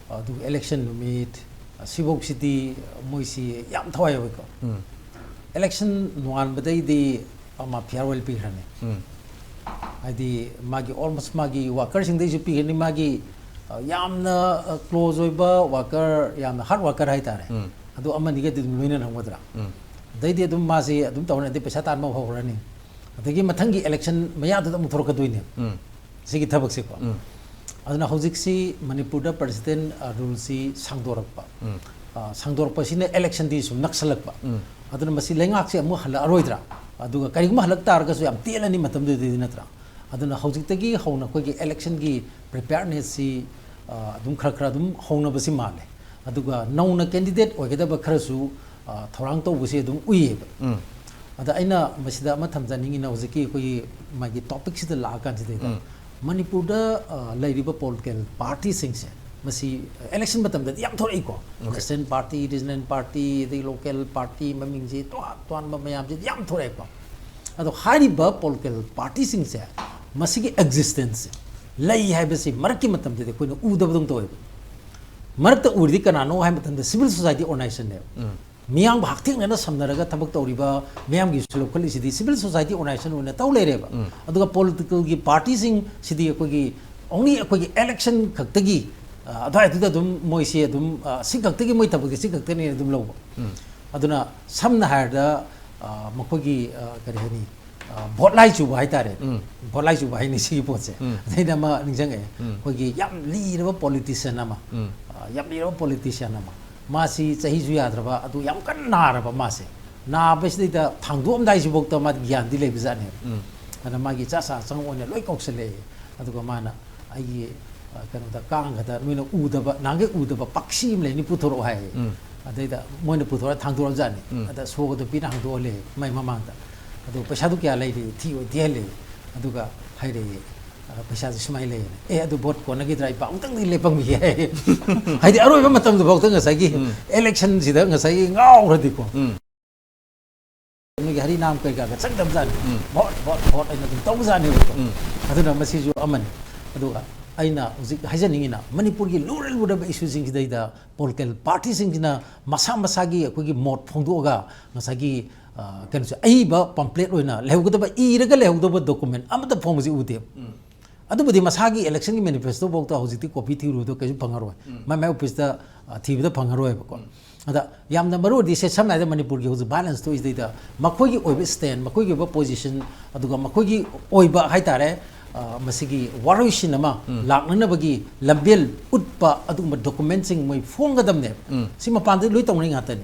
ꯑꯗꯨꯒ ꯏꯂꯦꯛꯁꯟ ꯅꯨꯃꯤꯠ, ꯁꯤꯐꯧꯁꯤꯗꯤ ꯃꯣꯏꯁꯤ ꯌꯥꯝ ꯊꯋꯥꯏ ꯌꯥꯎꯋꯤꯀꯣ꯫ ꯎꯝ꯫ ꯏꯂꯦꯛꯁꯟ ꯅꯣꯡꯉꯥꯟꯕꯗꯩꯗꯤ ꯃꯥ ꯐꯤꯌꯥꯔꯋꯦꯜ ꯄꯤꯈ꯭ꯔꯅꯤ꯫ ꯎꯝ꯫ ꯍꯥꯏꯗꯤ ꯃꯥꯒꯤ almost ꯃꯥꯒꯤ ꯋꯥꯀꯔꯁꯤꯡꯗꯩꯁꯨ ꯄꯤꯈ꯭ꯔꯅꯤ, ꯃꯥꯒꯤ, ꯑ, ꯌꯥꯝꯅ, ꯑ, ꯀ꯭ꯂꯣꯖ ꯑꯣꯏꯕ ꯋꯥꯀꯔ, ꯌꯥꯝꯅ ꯍꯥꯔꯗ ꯋꯥꯀꯔ ꯍꯥꯏꯇꯥꯔꯦ꯫ ꯎꯝ꯫ ꯑꯗꯨ ꯑꯃꯅꯤꯒꯗꯤ ꯑꯗꯨꯝ ꯂꯣꯏꯅꯔꯝꯒꯗ꯭ꯔꯥ? ꯎꯝ꯫ ꯑꯗꯩꯗꯤ ꯑꯗꯨꯝ ꯃꯥꯁꯤ ꯑꯗꯨꯝ ꯇꯧꯔꯅꯤ, ꯑꯗꯩ ꯄꯩꯁꯥ ꯇꯥꯟꯕ ꯍꯧꯔꯅꯤ꯫ ꯑꯗꯒꯤ ꯃꯊꯪꯒꯤ ꯏꯂꯦꯛꯁꯟ ꯃꯌꯥꯗꯨꯗ ꯑꯃꯨꯛ ꯊꯣꯔꯛꯀꯗꯣꯏꯅꯦ꯫ ꯎꯝ꯫ ꯁꯤꯒꯤ ꯊꯕꯛꯁꯦꯀꯣ꯫ ꯎꯝ꯫ ꯑꯗꯨꯅ ꯍꯧꯖꯤꯛꯁꯤ ꯃꯅꯤꯄꯨꯔꯗ ꯄ꯭ꯔꯁꯤꯗꯦꯟ, ꯑ, ꯔꯨꯜꯁꯤ ꯁꯥꯡꯗꯣꯔꯛꯄ꯫ ꯎꯝ꯫ ꯑ, ꯁꯥꯡꯗꯣꯔꯛꯄꯁꯤꯅ ꯏꯂꯦꯛꯁꯟꯗꯤ ꯁꯨꯝ ꯅꯛꯁꯜꯂꯛꯄ꯫ ꯎꯝ꯫ ꯑꯗꯨꯅ ꯃꯁꯤ ꯂꯩꯉꯥꯛꯁꯦ ꯑꯃꯨꯛ ꯍꯜꯂꯛꯑꯔꯣꯏꯗ꯭ꯔꯥ? ꯑꯗꯨꯒ ꯀꯔꯤꯒꯨꯝꯕ ꯍꯜꯂꯛ ꯇꯥꯔꯒꯁꯨ ꯌꯥꯝ ꯇꯦꯜꯂꯅꯤ ꯃꯇꯝꯗꯨꯗꯗꯤ, ꯅꯠꯇ꯭ꯔꯥ? ꯑꯗꯨꯅ ꯍꯧꯖꯤꯛꯇꯒꯤ ꯍꯧꯅ ꯑꯩꯈꯣꯏꯒꯤ ꯏꯂꯦꯛꯁꯟꯒꯤ ꯄ꯭ꯔꯤꯄꯦꯌꯔꯅꯦꯁꯁꯤ, ꯑ, ꯑꯗꯨꯝ ꯈꯔ ꯈꯔ ꯑꯗꯨꯝ ꯍꯧꯅꯕꯁꯤ ꯃꯥꯜꯂꯦ꯫ ꯑꯗꯨꯒ ꯅꯧꯅ ꯀꯦꯟꯗꯤꯗꯦꯠ ꯑꯣꯏꯒꯗꯕ ꯈꯔꯁꯨ, ꯑ, ꯊꯧꯔꯥꯡ ꯇꯧꯕꯁꯦ ꯑꯗꯨꯝ ꯎꯏꯌꯦꯕ꯫ ꯎꯝ꯫ ꯑꯗ ꯑꯩꯅ ꯃꯁꯤꯗ ꯑꯃ ꯊꯝꯖꯅꯤꯡꯉꯤꯅ, ꯍꯧꯖꯤꯛꯀꯤ ꯑꯩꯈꯣꯏꯒꯤ ꯃꯥꯒꯤ ꯇꯣꯄꯤꯛꯁꯤꯗ ꯂꯥꯛꯑꯀꯥꯟꯁꯤꯗꯩꯗ, ꯎꯝ꯫ ꯃꯅꯤꯄꯨꯔꯗ, ꯑ, ꯂꯩꯔꯤꯕ ꯄꯣꯂꯤꯇꯤꯀꯦꯜ ꯄꯥꯔꯇꯤꯁꯤꯡꯁꯦ, ꯃꯁꯤ ꯏꯂꯦꯛꯁꯟ ꯃꯇꯝꯗꯗꯤ ꯌꯥꯝ ꯊꯣꯔꯛꯏꯀꯣ꯫ Okay. Western party, regional party, ꯑꯗꯩ ꯂꯣꯀꯦꯜ ꯄꯥꯔꯇꯤ, ꯃꯃꯤꯡꯁꯦ ꯇꯣꯉꯥꯟ ꯇꯣꯉꯥꯟꯕ ꯃꯌꯥꯝꯁꯦ ꯌꯥꯝ ꯊꯣꯔꯛꯑꯦꯀꯣ꯫ ꯑꯗꯣ ꯍꯥꯏꯔꯤꯕ ꯄꯣꯂꯤꯇꯤꯀꯦꯜ ꯄꯥꯔꯇꯤꯁꯤꯡꯁꯦ, ꯃꯁꯤꯒꯤ ꯑꯦꯛꯖꯤꯁꯇꯦꯟꯁꯁꯦ, ꯂꯩ ꯍꯥꯏꯕꯁꯤ ꯃꯔꯛꯀꯤ ꯃꯇꯝꯗꯗꯤ ꯑꯩꯈꯣꯏꯅ ꯎꯗꯕꯗꯧꯅ ꯇꯧꯋꯦꯕ꯫ ꯃꯔꯛꯇ ꯎꯔꯤꯗꯤ ꯀꯅꯥꯅꯣ ꯍꯥꯏꯕ ꯃꯇꯝꯗ, ꯁꯤꯚꯤꯜ ꯁꯣꯁꯥꯏꯇꯤ ꯑꯣꯔꯒꯅꯥꯏꯖꯦꯁꯟꯅꯦꯕ꯫ ꯎꯝ꯫ ꯃꯤꯌꯥꯝꯕꯨ ꯍꯛꯊꯦꯡꯅꯅ ꯁꯝꯅꯔꯒ ꯊꯕꯛ ꯇꯧꯔꯤꯕ ꯃꯤꯌꯥꯝꯒꯤꯁꯨ ꯂꯧꯈꯠꯂꯤꯁꯤꯗꯤ ꯁꯤꯚꯤꯜ ꯁꯣꯁꯥꯏꯇꯤ ꯑꯣꯔꯒꯅꯥꯏꯖꯦꯁꯟ ꯑꯣꯏꯅ ꯇꯧ ꯂꯩꯔꯦꯕ꯫ ꯎꯝ꯫ ꯑꯗꯨꯒ ꯄꯣꯂꯤꯇꯤꯀꯦꯜꯒꯤ ꯄꯥꯔꯇꯤꯁꯤꯡꯁꯤꯗꯤ ꯑꯩꯈꯣꯏꯒꯤ only ꯑꯩꯈꯣꯏꯒꯤ ꯏꯂꯦꯛꯁꯟ ꯈꯛꯇꯒꯤ, ꯑ, ꯑꯗꯨꯋꯥꯏꯗꯨꯗ ꯑꯗꯨꯝ ꯃꯣꯏꯁꯦ ꯑꯗꯨꯝ, ꯑ, ꯁꯤ ꯈꯛꯇꯒꯤ ꯃꯣꯏ ꯊꯕꯛꯁꯦ ꯁꯤ ꯈꯛꯇꯅꯦꯅ ꯑꯗꯨꯝ ꯂꯧꯕ꯫ ꯎꯝ꯫ ꯑꯗꯨꯅ ꯁꯝꯅ ꯍꯥꯏꯔꯕꯗ, ꯑ, ꯃꯈꯣꯏꯒꯤ, ꯑ, ꯀꯔꯤ ꯍꯥꯏꯅꯤ, ꯑ, ꯚꯣꯠ ꯂꯥꯏ ꯆꯨꯕ ꯍꯥꯏꯇꯥꯔꯦ꯫ ꯎꯝ꯫ ꯚꯣꯠ ꯂꯥꯏ ꯆꯨꯕ ꯍꯥꯏꯅꯤ ꯁꯤꯒꯤ ꯄꯣꯠꯁꯦ꯫ ꯎꯝ꯫ ꯑꯗꯩꯗ ꯑꯃ ꯅꯤꯡꯁꯤꯡꯉꯛꯑꯦ꯫ ꯎꯝ꯫ ꯑꯩꯈꯣꯏꯒꯤ ꯌꯥꯝ ꯂꯤꯔꯕ ꯄꯣꯂꯤꯇꯤꯁꯤꯌꯥꯟ ꯑꯃ, ꯎꯝ꯫ ꯑ, ꯌꯥꯝ ꯂꯤꯔꯕ ꯄꯣꯂꯤꯇꯤꯁꯤꯌꯥꯟ ꯑꯃ, ꯃꯥꯁꯤ ꯆꯍꯤꯁꯨ ꯌꯥꯗ꯭ꯔꯕ, ꯑꯗꯨ ꯌꯥꯝ ꯀꯟꯅ ꯅꯥꯔꯕ ꯃꯥꯁꯦ꯫ ꯅꯥꯕꯁꯤꯗꯩꯗ ꯊꯥꯡꯗꯣꯛꯑꯝꯗꯥꯏꯁꯤꯐꯥꯎꯗ ꯃꯥ ꯒ꯭ꯌꯥꯟꯗꯤ ꯂꯩꯕꯖꯥꯠꯅꯦꯕ꯫ ꯎꯝ꯫ ꯑꯗ ꯃꯥꯒꯤ ꯆꯥ ꯆꯥ ꯆꯪ ꯑꯣꯏꯅ ꯂꯣꯏ ꯀꯧꯁꯜꯂꯛꯑꯦ꯫ ꯑꯗꯨꯒ ꯃꯥꯅ ꯑꯩꯒꯤ, ꯑ, ꯀꯩꯅꯣꯗ, ꯀꯥꯡꯒꯗ ꯅꯣꯏꯅ ꯎꯗꯕ, ꯅꯍꯥꯟꯒꯩ ꯎꯗꯕ ꯄꯥꯛꯁꯤ ꯑꯃ ꯂꯩꯅꯤ, ꯄꯨꯊꯣꯔꯛꯑꯣ ꯍꯥꯏꯌꯦ꯫ ꯎꯝ꯫ ꯑꯗꯩꯗ ꯃꯣꯏꯅ ꯄꯨꯊꯣꯔꯛꯑ ꯊꯥꯡꯗꯣꯔꯛꯑꯖꯥꯠꯅꯤ꯫ ꯎꯝ꯫ ꯑꯗ ꯁꯣꯒꯗꯣ ꯄꯤꯅ ꯍꯥꯡꯗꯣꯛꯍꯜꯂꯦ ꯃꯥꯏ ꯃꯃꯥꯡꯗ꯫ ꯑꯗꯨ ꯄꯩꯁꯥꯗꯨ ꯀꯌꯥ ꯂꯩꯔꯤ? ꯊꯤꯑꯣꯏ ꯊꯤꯍꯜꯂꯤ꯫ ꯑꯗꯨꯒ ꯍꯥꯏꯔꯛꯏ, "ꯑ, ꯄꯩꯁꯥꯁꯦ ꯁꯨꯃꯥꯏꯅ ꯂꯩꯌꯦꯅ"꯫ "ꯑꯦ, ꯑꯗꯨ ꯚꯣꯠ ꯀꯣꯟꯅꯈꯤꯗ꯭ꯔꯥ? ꯑꯩ ꯄꯥꯎ ꯑꯃꯨꯛꯇꯪꯗꯤ ꯂꯦꯞꯄꯝꯈꯤꯒꯦ"꯫ ꯍꯥꯏꯗꯤ ꯑꯔꯣꯏꯕ ꯃꯇꯝꯗꯨꯐꯥꯎꯗ ꯉꯁꯥꯏꯒꯤ ꯎꯝ꯫ ꯏꯂꯦꯛꯁꯟꯁꯤꯗ ꯉꯁꯥꯏꯒꯤ ꯉꯥꯎꯈ꯭ꯔꯗꯤꯀꯣ꯫ ꯎꯝ꯫ ꯅꯣꯏꯒꯤ ꯍꯔꯤꯅꯥꯝ ꯀꯩꯀꯥꯒ ꯆꯪꯗꯕꯖꯥꯠꯅꯤ꯫ ꯎꯝ꯫ "ꯚꯣꯠ, ꯚꯣꯠ, ꯚꯣꯠ" ꯍꯥꯏꯅ ꯑꯗꯨꯝ ꯇꯧꯕꯖꯥꯠꯅꯦꯕꯀꯣ꯫ ꯎꯝ꯫ ꯑꯗꯨꯅ ꯃꯁꯤꯁꯨ ꯑꯃꯅꯤ꯫ ꯑꯗꯨꯒ ꯑꯩꯅ ꯍꯧꯖꯤꯛ ꯍꯥꯏꯖꯅꯤꯡꯉꯤꯅ, ꯃꯅꯤꯄꯨꯔꯒꯤ ꯂꯨꯔ ꯂꯨꯔꯕ ꯏꯁꯨꯁꯤꯡꯁꯤꯗꯩꯗ ꯄꯣꯂꯤꯇꯤꯀꯦꯜ ꯄꯥꯔꯇꯤꯁꯤꯡꯁꯤꯅ ꯃꯁꯥ ꯃꯁꯥꯒꯤ ꯑꯩꯈꯣꯏꯒꯤ ꯃꯣꯠ ꯐꯣꯡꯗꯣꯛꯑꯒ ꯉꯁꯥꯏꯒꯤ, ꯑ, ꯀꯩꯅꯣꯁꯦ, ꯑꯏꯕ ꯄꯝꯄ꯭ꯂꯦꯠ ꯑꯣꯏꯅ ꯂꯩꯍꯧꯒꯗꯕ, ꯏꯔꯒ ꯂꯩꯍꯧꯒꯗꯕ ꯗꯣꯀꯨꯃꯦꯟ ꯑꯃꯠꯇ ꯐꯣꯡꯕꯁꯤ ꯎꯗꯦꯕ꯫ ꯎꯝ꯫ ꯑꯗꯨꯕꯨꯗꯤ ꯃꯁꯥꯒꯤ ꯏꯂꯦꯛꯁꯟꯒꯤ ꯃꯦꯅꯤꯐꯦꯁꯇꯣꯐꯥꯎꯗ ꯍꯧꯖꯤꯛꯇꯤ ꯀꯣꯄꯤ ꯊꯤꯔꯨꯕꯗꯣ ꯀꯩꯁꯨ ꯐꯪꯉꯔꯣꯏ꯫ ꯎꯝ꯫ ꯃꯥꯏ ꯃꯥꯏ ꯑꯣꯐꯤꯁꯇ, ꯑ, ꯊꯤꯕꯗ ꯐꯪꯉꯔꯣꯏꯕꯀꯣ꯫ ꯎꯝ꯫ ꯑꯗ ꯌꯥꯝꯅ ꯃꯔꯨ ꯑꯣꯏꯔꯤꯁꯦ, ꯁꯝꯅ ꯍꯥꯏꯔꯕꯗ ꯃꯅꯤꯄꯨꯔꯒꯤ ꯍꯧꯖꯤꯛ ꯚꯥꯏꯑꯣꯂꯦꯟꯁ ꯊꯣꯛꯏꯁꯤꯗꯩꯗ ꯃꯈꯣꯏꯒꯤ ꯑꯣꯏꯕ ꯁ꯭ꯇꯦꯟ, ꯃꯈꯣꯏꯒꯤ ꯑꯣꯏꯕ ꯄꯣꯖꯤꯁꯟ, ꯑꯗꯨꯒ ꯃꯈꯣꯏꯒꯤ ꯑꯣꯏꯕ ꯍꯥꯏꯇꯥꯔꯦ, ꯑ, ꯃꯁꯤꯒꯤ ꯋꯥꯔꯣꯏꯁꯤꯟ ꯑꯃ ꯎꯝ꯫ ꯂꯥꯛꯅꯅꯕꯒꯤ ꯂꯝꯕꯦꯜ ꯎꯠꯄ ꯑꯗꯨꯒꯨꯝꯕ ꯗꯣꯀꯨꯃꯦꯟꯁꯤꯡ ꯃꯣꯏ ꯐꯣꯡꯒꯗꯕꯅꯦꯕ꯫ ꯎꯝ꯫ ꯁꯤ ꯃꯄꯥꯟꯗ ꯂꯣꯏ ꯇꯧꯅꯩ ꯉꯥꯛꯇꯅꯤ꯫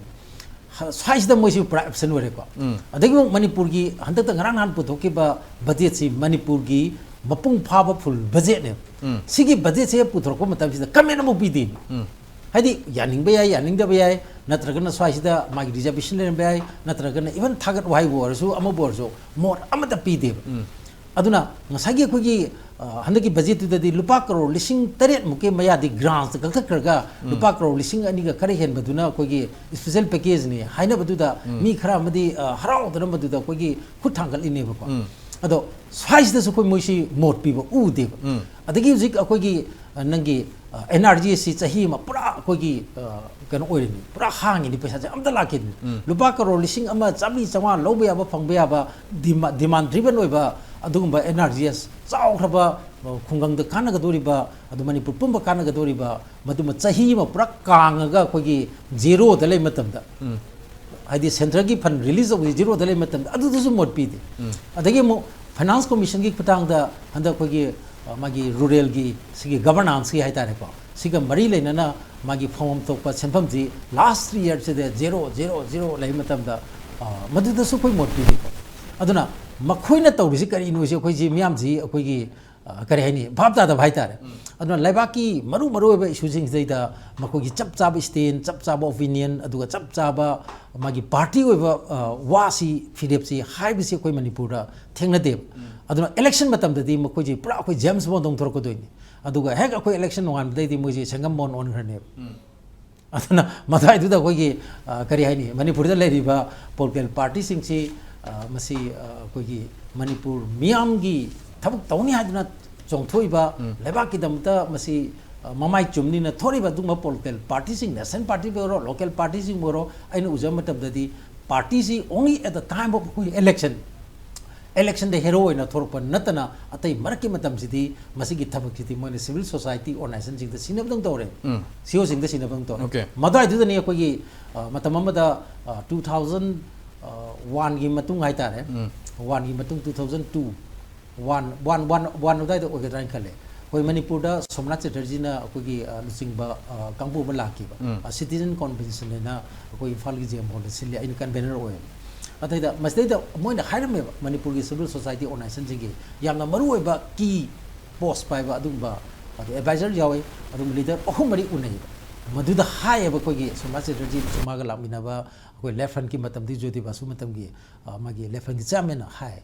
ꯍ-, ꯁ꯭ꯋꯥꯏꯁꯤꯗ ꯃꯣꯏꯁꯤ ꯄꯨꯔꯥ ꯑꯦꯕꯁꯦꯟ ꯑꯣꯏꯔꯦꯀꯣ꯫ ꯎꯝ꯫ ꯑꯗꯒꯤ ꯑꯃꯨꯛ ꯃꯅꯤꯄꯨꯔꯒꯤ ꯍꯟꯗꯛꯇ ꯉꯔꯥꯡ ꯅꯍꯥꯟ ꯄꯨꯊꯣꯛꯈꯤꯕ ꯕꯖꯦꯠꯁꯤ ꯃꯅꯤꯄꯨꯔꯒꯤ ꯃꯄꯨꯡ ꯐꯥꯕ ꯐꯨꯜ ꯕꯖꯦꯠꯅꯦꯕ꯫ ꯎꯝ꯫ ꯁꯤꯒꯤ ꯕꯖꯦꯠꯁꯦ ꯄꯨꯊꯣꯔꯛꯄ ꯃꯇꯝꯁꯤꯗ ꯀꯃꯦꯟ ꯑꯃꯨꯛ ꯄꯤꯗꯦ꯫ ꯎꯝ꯫ ꯍꯥꯏꯗꯤ ꯌꯥꯅꯤꯡꯕ ꯌꯥꯏ, ꯌꯥꯅꯤꯡꯗꯕ ꯌꯥꯏ, ꯅꯠꯇ꯭ꯔꯒꯅ ꯁ꯭ꯋꯥꯏꯁꯤꯗ ꯃꯥꯒꯤ ꯔꯤꯖꯔꯕꯦꯁꯟ ꯂꯩꯔꯝꯕ ꯌꯥꯏ, ꯅꯠꯇ꯭ꯔꯒꯅ ꯏꯚꯟ ꯊꯥꯒꯠ ꯋꯥꯍꯩꯕꯨ ꯑꯣꯏꯔꯁꯨ, ꯑꯃꯕꯨ ꯑꯣꯏꯔꯁꯨ, ꯃꯣꯠ ꯑꯃꯠꯇ ꯄꯤꯗꯦꯕ꯫ ꯎꯝ꯫ ꯑꯗꯨꯅ ꯉꯁꯥꯏꯒꯤ ꯑꯩꯈꯣꯏꯒꯤ, ꯑ, ꯍꯟꯗꯛꯀꯤ ꯕꯖꯦꯠꯇꯨꯗꯗꯤ ꯂꯨꯄꯥ ꯀꯔꯣꯔ ꯂꯤꯁꯤꯡ ꯇꯔꯦꯠ ꯃꯨꯛꯀꯤ ꯃꯌꯥꯗꯤ ꯒ꯭ꯔꯥꯟꯁꯇ ꯀꯛꯊꯠꯈ꯭ꯔꯒ, ꯎꯝ꯫ ꯂꯨꯄꯥ ꯀꯔꯣꯔ ꯂꯤꯁꯤꯡ ꯑꯅꯤꯒ ꯈꯔ ꯍꯦꯟꯕꯗꯨꯅ ꯑꯩꯈꯣꯏꯒꯤ ꯏꯁꯄꯤꯁꯦꯜ ꯄꯦꯀꯦꯖꯅꯤ ꯍꯥꯏꯅꯕꯗꯨꯗ, ꯎꯝ꯫ ꯃꯤ ꯈꯔ ꯑꯃꯗꯤ, ꯑ, ꯍꯔꯥꯎꯗꯅ ꯃꯗꯨꯗ ꯑꯩꯈꯣꯏꯒꯤ ꯈꯨꯠ ꯊꯥꯡꯒꯠꯂꯤꯅꯦꯕꯀꯣ꯫ ꯎꯝ꯫ ꯑꯗꯣ ꯁ꯭ꯋꯥꯏꯁꯤꯗꯁꯨ ꯑꯩꯈꯣꯏ ꯃꯣꯏꯁꯤ ꯃꯣꯠ ꯄꯤꯕ ꯎꯗꯦꯕ꯫ ꯎꯝ꯫ ꯑꯗꯒꯤ ꯍꯧꯖꯤꯛ ꯑꯩꯈꯣꯏꯒꯤ, ꯑ, ꯅꯪꯒꯤ, ꯑ, and R G S C ꯆꯍꯤ ꯑꯃ ꯄꯨꯔꯥ ꯑꯩꯈꯣꯏꯒꯤ, ꯑ, ꯀꯩꯅꯣ ꯑꯣꯏꯔꯤꯅꯤ, ꯄꯨꯔꯥ ꯍꯥꯡꯉꯤꯅꯤ, ꯄꯩꯁꯥꯁꯦ ꯑꯝꯇ ꯂꯥꯛꯈꯤꯗ꯭ꯔꯤꯅꯤ꯫ ꯎꯝ꯫ ꯂꯨꯄꯥ ꯀꯔꯣꯔ ꯂꯤꯁꯤꯡ ꯑꯃ ꯆꯥꯝꯃꯔꯤ ꯆꯥꯝꯃꯉꯥ ꯂꯧꯕ ꯌꯥꯕ, ꯐꯪꯕ ꯌꯥꯕ, ꯗꯤꯃꯥ-, ꯗꯤꯃꯥꯟ ꯗ꯭ꯔꯤꯚꯟ ꯑꯣꯏꯕ ꯑꯗꯨꯒꯨꯝꯕ ꯑꯦꯟ ꯑꯥꯔ ꯖꯤ ꯑꯦꯁ ꯆꯥꯎꯈ꯭ꯔꯕ, ꯑ, ꯈꯨꯡꯒꯪꯗ ꯀꯥꯟꯅꯒꯗꯧꯔꯤꯕ, ꯑꯗꯨ ꯃꯅꯤꯄꯨꯔ ꯄꯨꯝꯕ ꯀꯥꯟꯅꯒꯗꯧꯔꯤꯕ, ꯃꯗꯨꯃ ꯆꯍꯤ ꯑꯃ ꯄꯨꯔꯥ ꯀꯥꯡꯉꯒ ꯑꯩꯈꯣꯏꯒꯤ ꯖꯦꯔꯣꯗ ꯂꯩ ꯃꯇꯝꯗ, ꯎꯝ꯫ ꯍꯥꯏꯗꯤ ꯁꯦꯟꯇ꯭ꯔꯦꯜꯒꯤ ꯐꯟ ꯔꯤꯂꯤꯖ ꯇꯧꯕꯁꯤ ꯖꯦꯔꯣꯗ ꯂꯩ ꯃꯇꯝꯗ ꯑꯗꯨꯗꯁꯨ ꯃꯣꯠ ꯄꯤꯗꯦ꯫ ꯎꯝ꯫ ꯑꯗꯒꯤ ꯑꯃꯨꯛ ꯐꯥꯏꯅꯥꯟꯁ ꯀꯣꯃꯤꯁꯟꯒꯤ ꯈꯨꯠꯊꯥꯡꯗ ꯍꯟꯗꯛ ꯑꯩꯈꯣꯏꯒꯤ, ꯑ, ꯃꯥꯒꯤ ꯔꯨꯔꯦꯜꯒꯤ ꯁꯤꯒꯤ ꯒꯕꯔꯅꯥꯟꯁꯀꯤ ꯍꯥꯏꯇꯥꯔꯦꯀꯣ, ꯁꯤꯒ ꯃꯔꯤ ꯂꯩꯅꯅ ꯃꯥꯒꯤ ꯐꯪꯐꯝ ꯊꯣꯛꯄ ꯁꯦꯟꯐꯝꯁꯤ ꯂꯥꯁ ꯊ꯭ꯔꯤ ꯌꯔꯁꯤꯗ ꯖꯦꯔꯣ, ꯖꯦꯔꯣ, ꯖꯦꯔꯣ ꯂꯩ ꯃꯇꯝꯗ, ꯑ, ꯃꯗꯨꯗꯁꯨ ꯑꯩꯈꯣꯏ ꯃꯣꯠ ꯄꯤꯗꯦꯀꯣ꯫ ꯑꯗꯨꯅ ꯃꯈꯣꯏꯅ ꯇꯧꯔꯤꯁꯤ ꯀꯔꯤꯅꯣꯁꯤ ꯑꯩꯈꯣꯏꯁꯤ ꯃꯤꯌꯥꯝꯁꯤ ꯑꯩꯈꯣꯏꯒꯤ ꯑ, ꯀꯔꯤ ꯍꯥꯏꯅꯤ, ꯚꯥꯞ ꯇꯥꯗꯕ ꯍꯥꯏꯇꯥꯔꯦ꯫ ꯑꯗꯨꯅ ꯂꯩꯕꯥꯛꯀꯤ ꯃꯔꯨ ꯃꯔꯨ ꯑꯣꯏꯕ ꯏꯁꯨꯁꯤꯡꯁꯤꯗꯩꯗ ꯃꯈꯣꯏꯒꯤ ꯆꯞ ꯆꯥꯕ ꯁ꯭ꯇꯦꯟ, ꯆꯞ ꯆꯥꯕ ꯑꯣꯄꯤꯅꯤꯌꯟ, ꯑꯗꯨꯒ ꯆꯞ ꯆꯥꯕ ꯃꯥꯒꯤ ꯄꯥꯔꯇꯤ ꯑꯣꯏꯕ, ꯑ, ꯋꯥꯁꯤ, ꯐꯤꯔꯦꯞꯁꯤ ꯍꯥꯏꯕꯁꯤ ꯑꯩꯈꯣꯏ ꯃꯅꯤꯄꯨꯔꯗ ꯊꯦꯡꯅꯗꯦꯕ꯫ ꯑꯗꯨꯅ ꯏꯂꯦꯛꯁꯟ ꯃꯇꯝꯗꯗꯤ ꯃꯈꯣꯏꯁꯤ ꯄꯨꯔꯥ ꯑꯩꯈꯣꯏ ꯖꯦꯝꯁ ꯕꯣꯟꯗꯧꯅ ꯊꯣꯔꯛꯀꯗꯣꯏꯅꯤ꯫ ꯑꯗꯨꯒ ꯍꯦꯛ ꯑꯩꯈꯣꯏ ꯏꯂꯦꯛꯁꯟ ꯅꯣꯡꯉꯥꯟꯕꯗꯩꯗꯤ ꯃꯣꯏꯁꯤ ꯁꯪꯒꯝ ꯕꯣꯟ ꯑꯣꯟꯈ꯭ꯔꯅꯦꯕ꯫ ꯑꯗꯨꯅ ꯃꯗꯥꯏꯗꯨꯗ ꯑꯩꯈꯣꯏꯒꯤ, ꯑ, ꯀꯔꯤ ꯍꯥꯏꯅꯤ, ꯃꯅꯤꯄꯨꯔꯗ ꯂꯩꯔꯤꯕ ꯄꯣꯂꯤꯇꯤꯀꯦꯜ ꯄꯥꯔꯇꯤꯁꯤꯡꯁꯤ, ꯑ, ꯃꯁꯤ, ꯑ, ꯑꯩꯈꯣꯏꯒꯤ ꯃꯅꯤꯄꯨꯔ ꯃꯤꯌꯥꯝꯒꯤ ꯊꯕꯛ ꯇꯧꯅꯤ ꯍꯥꯏꯗꯨꯅ ꯆꯣꯡꯊꯣꯛꯏꯕ, ꯂꯩꯕꯥꯛꯀꯤꯗꯃꯛꯇ ꯃꯁꯤ, ꯑ, ꯃꯃꯥꯏ ꯆꯨꯝꯅꯤꯅ ꯊꯣꯛꯏꯕ ꯑꯗꯨꯒꯨꯝꯕ ꯄꯣꯂꯤꯇꯤꯀꯦꯜ ꯄꯥꯔꯇꯤꯁꯤꯡ, ꯅꯦꯁꯅꯦꯜ ꯄꯥꯔꯇꯤꯕꯨ ꯑꯣꯏꯔꯣ, ꯂꯣꯀꯦꯜ ꯄꯥꯔꯇꯤꯁꯤꯡꯕꯨ ꯑꯣꯏꯔꯣ, ꯑꯩꯅ ꯎꯖꯕ ꯃꯇꯝꯗꯗꯤ ꯄꯥꯔꯇꯤꯁꯤ only at the time of ꯑꯩꯈꯣꯏꯒꯤ ꯏꯂꯦꯛꯁꯟ, ꯏꯂꯦꯛꯁꯟꯗ ꯍꯦꯔꯣ ꯑꯣꯏꯅ ꯊꯣꯔꯛꯄ ꯅꯠꯇꯅ ꯑꯇꯩ ꯃꯔꯛꯀꯤ ꯃꯇꯝꯁꯤꯗꯤ ꯃꯁꯤꯒꯤ ꯊꯕꯛꯁꯤꯗꯤ ꯃꯣꯏꯅ ꯁꯤꯚꯤꯜ ꯁꯣꯁꯥꯏꯇꯤ ꯑꯣꯔꯒꯅꯥꯏꯖꯦꯁꯟꯁꯤꯡꯗ ꯁꯤꯟꯅꯕꯗꯧ ꯇꯧꯔꯦ꯫ ꯎꯝ꯫ ꯁꯤ ꯑꯣꯁꯤꯡꯗ ꯁꯤꯟꯅꯕꯗꯧ ꯇꯧꯔꯦ꯫ ꯑꯣꯀꯦ꯫ ꯃꯗꯨꯋꯥꯏꯗꯨꯗꯅꯤ ꯑꯩꯈꯣꯏꯒꯤ, ꯑ, ꯃꯇꯝ ꯑꯃꯗ, ꯑ, two thousand, ꯑ, one ꯒꯤ ꯃꯇꯨꯡ ꯍꯥꯏꯇꯥꯔꯦ꯫ ꯎꯝ꯫ One ꯒꯤ ꯃꯇꯨꯡ two thousand two, one, one, one, one ꯑꯗꯨꯋꯥꯏꯗ ꯑꯣꯏꯒꯗ꯭ꯔꯥ ꯍꯥꯏꯅ ꯈꯜꯂꯦ꯫ ꯑꯩꯈꯣꯏ ꯃꯅꯤꯄꯨꯔꯗ ꯁꯣꯝꯅꯥꯊ ꯆꯦꯇꯔꯖꯤꯅ ꯑꯩꯈꯣꯏꯒꯤ, ꯑ, ꯂꯨꯆꯤꯡꯕ, ꯑ, ꯀꯥꯡꯕꯨ ꯑꯃ ꯂꯥꯛꯈꯤꯕ꯫ ꯎꯝ꯫ ꯑ, ꯁꯤꯇꯤꯖꯟ ꯀꯣꯟꯚꯦꯟꯁꯟ ꯍꯥꯏꯅ ꯑꯩꯈꯣꯏ ꯏꯝꯐꯥꯜꯒꯤ ꯖꯦ ꯑꯦꯝ ꯍꯣꯜꯗ ꯁꯤꯜꯂꯤ꯫ ꯑꯩꯅ ꯀꯟꯚꯦꯅꯔ ꯑꯣꯏꯌꯦꯕ꯫ ꯑꯗꯩꯗ ꯃꯁꯤꯗꯩꯗ ꯃꯣꯏꯅ ꯍꯥꯏꯔꯝꯃꯦꯕ, ꯃꯅꯤꯄꯨꯔꯒꯤ ꯁꯤꯚꯤꯜ ꯁꯣꯁꯥꯏꯇꯤ ꯑꯣꯔꯒꯅꯥꯏꯖꯦꯁꯟꯁꯤꯡꯒꯤ ꯌꯥꯝꯅ ꯃꯔꯨꯑꯣꯏꯕ ꯀꯤ ꯄꯣꯁ ꯄꯥꯏꯕ ꯑꯗꯨꯒꯨꯝꯕ, ꯑꯗꯩ ꯑꯦꯗꯚꯥꯏꯖꯔ ꯌꯥꯎꯋꯤ, ꯑꯗꯨꯒꯨꯝꯕ ꯂꯤꯗꯔ ꯑꯍꯨꯝ ꯃꯔꯤ ꯎꯅꯩꯕ꯫ ꯃꯗꯨꯗ ꯍꯥꯏꯌꯦꯕ, ꯑꯩꯈꯣꯏꯒꯤ ꯁꯣꯝꯅꯥꯊ ꯆꯦꯇꯔꯖꯤ ꯑꯃꯁꯨꯡ ꯃꯥꯒ ꯂꯥꯛꯃꯤꯟꯅꯕ ꯑꯩꯈꯣꯏ ꯂꯦꯐ ꯐ꯭ꯔꯟꯠꯀꯤ ꯃꯇꯝꯗꯤ ꯖꯣꯇꯤ ꯕꯥꯁꯨ ꯃꯇꯝꯒꯤ, ꯑ, ꯃꯥꯒꯤ ꯂꯦꯐ ꯐ꯭ꯔꯟꯠꯀꯤ ꯆꯤꯌꯔꯃꯦꯟꯅ ꯍꯥꯏ,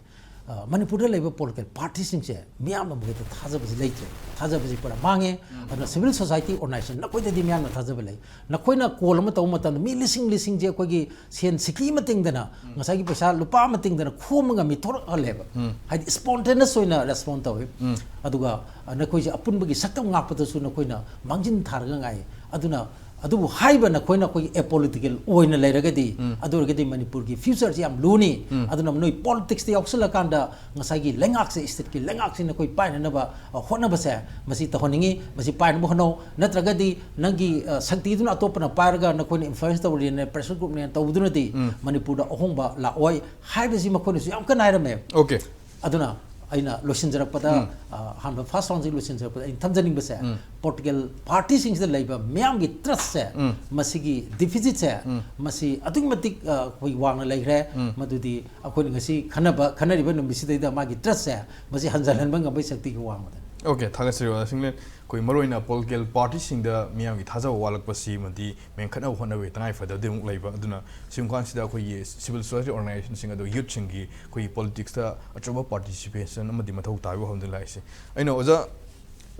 ꯑ, ꯃꯅꯤꯄꯨꯔꯗ ꯂꯩꯕ ꯄꯣꯂꯤꯇꯤꯀꯦꯜ ꯄꯥꯔꯇꯤꯁꯤꯡꯁꯦ ꯃꯤꯌꯥꯝꯅ ꯃꯈꯣꯏꯗ ꯊꯥꯖꯕꯁꯤ ꯂꯩꯇ꯭ꯔꯦ, ꯊꯥꯖꯕꯁꯤ ꯄꯨꯔꯥ ꯃꯥꯡꯉꯦ꯫ ꯎꯝ꯫ ꯑꯗꯨꯅ ꯁꯤꯚꯤꯜ ꯁꯣꯁꯥꯏꯇꯤ ꯑꯣꯔꯒꯅꯥꯏꯖꯦꯁꯟ ꯅꯈꯣꯏꯗꯗꯤ ꯃꯤꯌꯥꯝꯅ ꯊꯥꯖꯕ ꯂꯩ꯫ ꯅꯈꯣꯏꯅ ꯀꯣꯜ ꯑꯃ ꯇꯧꯕ ꯃꯇꯝꯗ ꯃꯤ ꯂꯤꯁꯤꯡ ꯂꯤꯁꯤꯡꯁꯦ ꯑꯩꯈꯣꯏꯒꯤ ꯁꯦꯟ ꯁꯤꯀꯤ ꯑꯃ ꯇꯤꯡꯗꯅ, ꯎꯝ꯫ ꯉꯁꯥꯏꯒꯤ ꯄꯩꯁꯥ ꯂꯨꯄꯥ ꯑꯃ ꯇꯤꯡꯗꯅ ꯈꯣꯝꯃꯒ ꯃꯤ ꯊꯣꯔꯛꯍꯜꯂꯦꯕ꯫ ꯎꯝ꯫ ꯍꯥꯏꯗꯤ ꯁ꯭ꯄꯣꯟꯇꯦꯅꯁ ꯑꯣꯏꯅ ꯔꯦꯁꯄꯣꯟ ꯇꯧꯋꯤ꯫ ꯎꯝ꯫ ꯑꯗꯨꯒ, ꯑ, ꯅꯈꯣꯏꯁꯦ ꯑꯄꯨꯟꯕꯒꯤ ꯁꯛꯇꯝ ꯉꯥꯛꯄꯗꯁꯨ ꯅꯈꯣꯏꯅ ꯃꯥꯡꯖꯤꯟ ꯊꯥꯔꯒ ꯉꯥꯏ꯫ ꯑꯗꯨꯅ, ꯑꯗꯨꯕꯨ ꯍꯥꯏꯔꯤꯕ ꯅꯈꯣꯏꯅ ꯑꯩꯈꯣꯏꯒꯤ ꯑꯦꯄꯣꯂꯤꯇꯤꯀꯦꯜ ꯑꯣꯏꯅ ꯂꯩꯔꯒꯗꯤ, ꯎꯝ꯫ ꯑꯗꯨ ꯑꯣꯏꯔꯒꯗꯤ ꯃꯅꯤꯄꯨꯔꯒꯤ ꯐ꯭ꯌꯨꯆꯔꯁꯤ ꯌꯥꯝ ꯂꯨꯅꯤ꯫ ꯎꯝ꯫ ꯑꯗꯨꯅ ꯅꯣꯏ ꯄꯣꯂꯤꯇꯤꯛꯁꯇ ꯌꯥꯎꯁꯜꯂꯀꯥꯟꯗ ꯉꯁꯥꯏꯒꯤ ꯂꯩꯉꯥꯛꯁꯦ, ꯁ꯭ꯇꯦꯠꯀꯤ ꯂꯩꯉꯥꯛꯁꯤ ꯅꯈꯣꯏ ꯄꯥꯏꯅꯅꯕ, ꯑ, ꯍꯣꯠꯅꯕꯁꯦ ꯃꯁꯤ ꯇꯧꯍꯟꯅꯤꯡꯉꯤ꯫ ꯃꯁꯤ ꯄꯥꯏꯅꯕ ꯍꯣꯠꯅꯧ꯫ ꯅꯠꯇ꯭ꯔꯒꯗꯤ ꯅꯪꯒꯤ, ꯑ, ꯁꯛꯇꯤꯗꯨꯅ ꯑꯇꯣꯞꯄꯅ ꯄꯥꯏꯔꯒ ꯅꯈꯣꯏꯅ ꯏꯟꯐ꯭ꯂꯨꯌꯦꯟꯁ ꯇꯧꯔꯤꯅꯦ, ꯄ꯭ꯔꯦꯁꯔ ꯒ꯭ꯔꯨꯞꯅꯦ ꯇꯧꯕꯗꯨꯅꯗꯤ, ꯎꯝ꯫ ꯃꯅꯤꯄꯨꯔꯗ ꯑꯍꯣꯡꯕ ꯂꯥꯛꯑꯣꯏ ꯍꯥꯏꯕꯁꯤ ꯃꯈꯣꯏꯅꯁꯨ ꯌꯥꯝ ꯀꯟꯅ ꯍꯥꯏꯔꯝꯃꯦ꯫ ꯑꯣꯀꯦ꯫ ꯑꯗꯨꯅ ꯑꯩꯅ ꯂꯣꯏꯁꯤꯟꯖꯔꯛꯄꯗ, ꯑ, ꯑꯍꯥꯟꯕ ꯐꯥꯔꯁ ꯔꯥꯎꯟꯁꯤ ꯂꯣꯏꯁꯤꯟꯖꯔꯛꯄꯗ ꯑꯩꯅ ꯊꯝꯖꯅꯤꯡꯕꯁꯦ, ꯄꯣꯂꯤꯇꯤꯀꯦꯜ ꯄꯥꯔꯇꯤꯁꯤꯡꯁꯤꯗ ꯂꯩꯕ ꯃꯤꯌꯥꯝꯒꯤ ꯇ꯭ꯔꯁꯁꯦ, ꯃꯁꯤꯒꯤ ꯗꯤꯐꯤꯁꯤꯠꯁꯦ, ꯃꯁꯤ ꯑꯗꯨꯛꯀꯤ ꯃꯇꯤꯛ, ꯑ, ꯑꯩꯈꯣꯏ ꯋꯥꯡꯅ ꯂꯩꯈ꯭ꯔꯦ꯫ ꯃꯗꯨꯗꯤ ꯑꯩꯈꯣꯏꯅ ꯉꯁꯤ ꯈꯟꯅꯕ, ꯈꯟꯅꯔꯤꯕ ꯅꯨꯃꯤꯠꯁꯤꯗꯩꯗ ꯃꯥꯒꯤ ꯇ꯭ꯔꯁꯁꯦ ꯃꯁꯤ ꯍꯟꯖꯤꯜꯍꯟꯕ ꯉꯝꯕꯒꯤ ꯁꯛꯇꯤꯒꯤ ꯋꯥꯡꯃꯗꯅꯤ꯫ ꯑꯣꯀꯦ, ꯊꯥꯒꯠꯆꯔꯤ ꯑꯣꯖꯥ ꯁꯤꯡꯂꯦꯟ꯫ ꯑꯩꯈꯣꯏ ꯃꯔꯨꯑꯣꯏꯅ ꯄꯣꯂꯤꯇꯤꯀꯦꯜ ꯄꯥꯔꯇꯤꯁꯤꯡꯗ ꯃꯤꯌꯥꯝꯒꯤ ꯊꯥꯖꯕ ꯋꯥꯠꯂꯛꯄꯁꯤ ꯑꯃꯗꯤ ꯃꯦꯟꯈꯠꯅꯕ ꯍꯣꯠꯅꯕꯒꯤ ꯇꯉꯥꯏ ꯐꯗꯕꯗꯤ ꯑꯃꯨꯛ ꯂꯩꯕ꯫ ꯑꯗꯨꯅ ꯁꯤꯒꯨꯝꯕ ꯀꯥꯟꯁꯤꯗ ꯑꯩꯈꯣꯏꯒꯤ ꯁꯤꯚꯤꯜ ꯁꯣꯁꯥꯏꯇꯤ ꯑꯣꯔꯒꯅꯥꯏꯖꯦꯁꯟꯁꯤꯡ ꯑꯗꯨꯒ ꯌꯨꯠꯁꯤꯡꯒꯤ ꯑꯩꯈꯣꯏꯒꯤ ꯄꯣꯂꯤꯇꯤꯛꯁꯇ ꯑꯆꯧꯕ ꯄꯥꯔꯇꯤꯁꯤꯄꯦꯁꯟ ꯑꯃꯗꯤ ꯃꯊꯧ ꯇꯥꯕꯒꯤ ꯋꯥꯐꯝꯗ ꯂꯥꯛꯏꯁꯦ꯫ ꯑꯩꯅ ꯑꯣꯖꯥ,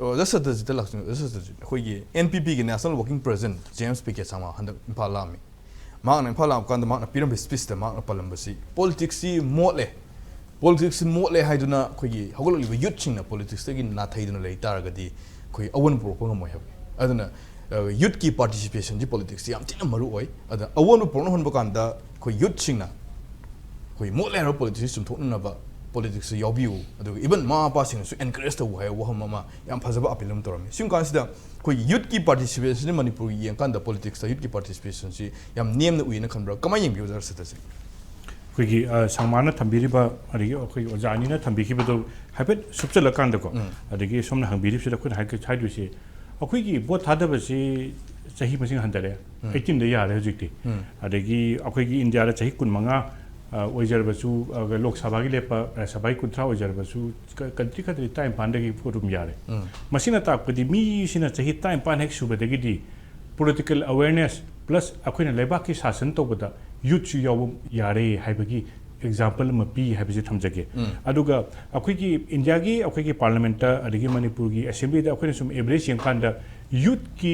ꯑꯣꯖꯥ ꯁꯇꯖꯤꯠꯇ ꯂꯥꯛꯆꯅꯤꯡꯉꯤ꯫ ꯑꯣꯖꯥ ꯁꯇꯖꯤꯠ, ꯑꯩꯈꯣꯏꯒꯤ ꯑꯦꯟ ꯄꯤ ꯄꯤꯒꯤ national working president James P K Sangma ꯍꯟꯗꯛ ꯏꯝꯐꯥꯜ ꯂꯥꯛꯑꯝꯃꯤ꯫ ꯃꯍꯥꯛꯅ ꯏꯝꯐꯥꯜ ꯂꯥꯛꯄ ꯀꯥꯟꯗ ꯃꯍꯥꯛꯅ ꯄꯤꯔꯝꯕ ꯁ꯭ꯄꯤꯆꯇ ꯃꯍꯥꯛꯅ ꯄꯜꯂꯝꯕꯁꯤ, ꯄꯣꯂꯤꯇꯤꯛꯁꯁꯤ ꯃꯣꯠꯂꯦ, ꯄꯣꯂꯤꯇꯤꯛꯁꯁꯤ ꯃꯣꯠꯂꯦ ꯍꯥꯏꯗꯨꯅ ꯑꯩꯈꯣꯏꯒꯤ ꯍꯧꯒꯠꯂꯛꯂꯤꯕ ꯌꯨꯠꯁꯤꯡꯅ ꯄꯣꯂꯤꯇꯤꯛꯁꯇꯒꯤ ꯅꯥꯊꯩꯗꯨꯅ ꯂꯩ ꯇꯥꯔꯒꯗꯤ ꯑꯩꯈꯣꯏ ꯑꯑꯣꯟꯕ ꯄꯨꯔꯛꯄ ꯉꯝꯃꯣꯏ ꯍꯥꯏꯕ꯫ ꯑꯗꯨꯅ, ꯑ, ꯌꯨꯠꯀꯤ ꯄꯥꯔꯇꯤꯁꯤꯄꯦꯁꯟꯁꯤ ꯄꯣꯂꯤꯇꯤꯛꯁꯁꯤ ꯌꯥꯝ ꯊꯤꯅ ꯃꯔꯨ ꯑꯣꯏ꯫ ꯑꯗ ꯑꯑꯣꯟꯕ ꯄꯨꯔꯛꯅ ꯍꯣꯠꯅꯕ ꯀꯥꯟꯗ ꯑꯩꯈꯣꯏ ꯌꯨꯠꯁꯤꯡꯅ ꯑꯩꯈꯣꯏ ꯃꯣꯠꯂꯦ ꯍꯥꯏꯔꯕ ꯄꯣꯂꯤꯇꯤꯛꯁꯁꯤ ꯆꯨꯝꯊꯣꯛꯅꯅꯕ ꯄꯣꯂꯤꯇꯤꯛꯁꯁꯤ ꯌꯥꯎꯕꯤꯌꯨ, ꯑꯗꯨꯒ ꯏꯚꯟ ꯃꯃꯥ ꯃꯄꯥꯁꯤꯡꯅꯁꯨ ꯑꯦꯟꯀꯔꯦꯖ ꯇꯧꯕ ꯍꯥꯏꯕ ꯋꯥꯐꯝ ꯑꯃ ꯌꯥꯝ ꯐꯖꯕ ꯑꯄꯤꯜ ꯑꯃ ꯇꯧꯔꯝꯃꯤ꯫ ꯁꯤꯒꯨꯝꯕ ꯀꯥꯟꯁꯤꯗ ꯑꯩꯈꯣꯏꯒꯤ ꯌꯨꯠꯀꯤ ꯄꯥꯔꯇꯤꯁꯤꯄꯦꯁꯟꯁꯤ ꯃꯅꯤꯄꯨꯔꯒꯤ ꯌꯦꯡꯀꯥꯟꯗ ꯄꯣꯂꯤꯇꯤꯛꯁꯇ ꯌꯨꯠꯀꯤ ꯄꯥꯔꯇꯤꯁꯤꯄꯦꯁꯟꯁꯤ ꯌꯥꯝ ꯅꯦꯝꯅ ꯎꯏꯅ ꯈꯟꯕ꯭ꯔꯥ? ꯀꯃꯥꯏꯅ ꯌꯦꯡꯕꯤꯌꯨ, ꯑꯣꯖꯥ ꯁꯇꯖꯤꯠ? ꯑꯩꯈꯣꯏꯒꯤ, ꯑ, ꯁꯪꯃꯥꯅ ꯊꯝꯕꯤꯔꯤꯕ, ꯑꯗꯒꯤ ꯑꯩꯈꯣꯏꯒꯤ ꯑꯣꯖꯥ ꯑꯅꯤꯅ ꯊꯝꯕꯤꯈꯤꯕꯗꯣ ꯍꯥꯏꯐꯦꯠ ꯁꯨꯞꯆꯜꯂꯀꯥꯟꯗꯀꯣ, ꯎꯝ꯫ ꯑꯗꯒꯤ ꯁꯣꯝꯅ ꯍꯪꯕꯤꯔꯤꯕꯁꯤꯗ ꯑꯩꯈꯣꯏꯅ ꯍꯥꯏꯒ-, ꯍꯥꯏꯗꯣꯏꯁꯦ, ꯑꯩꯈꯣꯏꯒꯤ ꯚꯣꯠ ꯊꯥꯗꯕꯁꯤ ꯆꯍꯤ ꯃꯁꯤꯡ ꯍꯟꯊꯔꯦ, ꯎꯝ꯫ ꯑꯩꯠꯇꯤꯟꯗ ꯌꯥꯔꯦ ꯍꯧꯖꯤꯛꯇꯤ꯫ ꯎꯝ꯫ ꯑꯗꯒꯤ ꯑꯩꯈꯣꯏꯒꯤ ꯏꯟꯗꯤꯌꯥꯗ ꯆꯍꯤ ꯀꯨꯟꯃꯉꯥ, ꯑ, ꯑꯣꯏꯖꯔꯕꯁꯨ, ꯑ, ꯂꯣꯛ ꯁꯚꯥꯒꯤ ꯂꯦꯞꯄ, ꯔꯥꯖ꯭ꯌ ꯁꯚꯥꯒꯤ ꯀꯨꯟꯊ꯭ꯔꯥ ꯑꯣꯏꯖꯔꯕꯁꯨ, ꯀ-, ꯀꯟꯇ꯭ꯔꯤ ꯈꯛꯇꯗꯤ ꯇꯔꯥꯅꯤꯄꯥꯟꯗꯒꯤ ꯄꯣꯠ ꯑꯗꯨꯝ ꯌꯥꯔꯦ꯫ ꯎꯝ꯫ ꯃꯁꯤꯅ ꯇꯥꯛꯄꯗꯤ ꯃꯤꯁꯤꯅ ꯆꯍꯤ ꯇꯔꯥꯅꯤꯄꯥꯟ ꯍꯦꯛ ꯁꯨꯕꯗꯒꯤꯗꯤ political awareness plus ꯑꯩꯈꯣꯏꯅ ꯂꯩꯕꯥꯛꯀꯤ ꯁꯥꯁꯟ ꯇꯧꯕꯗ ꯌꯨꯠꯁꯨ ꯌꯥꯎꯕ ꯌꯥꯔꯦ ꯍꯥꯏꯕꯒꯤ ꯑꯦꯛꯖꯥꯝꯄꯜ ꯑꯃ ꯄꯤ ꯍꯥꯏꯕꯁꯦ ꯊꯝꯖꯒꯦ꯫ ꯎꯝ꯫ ꯑꯗꯨꯒ ꯑꯩꯈꯣꯏꯒꯤ ꯏꯟꯗꯤꯌꯥꯒꯤ ꯑꯩꯈꯣꯏꯒꯤ ꯄꯥꯔꯂꯤꯌꯥꯃꯦꯟꯠꯇ ꯑꯗꯒꯤ ꯃꯅꯤꯄꯨꯔꯒꯤ ꯑꯦꯁꯦꯝꯕ꯭ꯂꯤꯗ ꯑꯩꯈꯣꯏꯅ ꯁꯨꯝ ꯑꯦꯚꯔꯦꯖ ꯌꯦꯡꯀꯥꯟꯗ ꯌꯨꯠꯀꯤ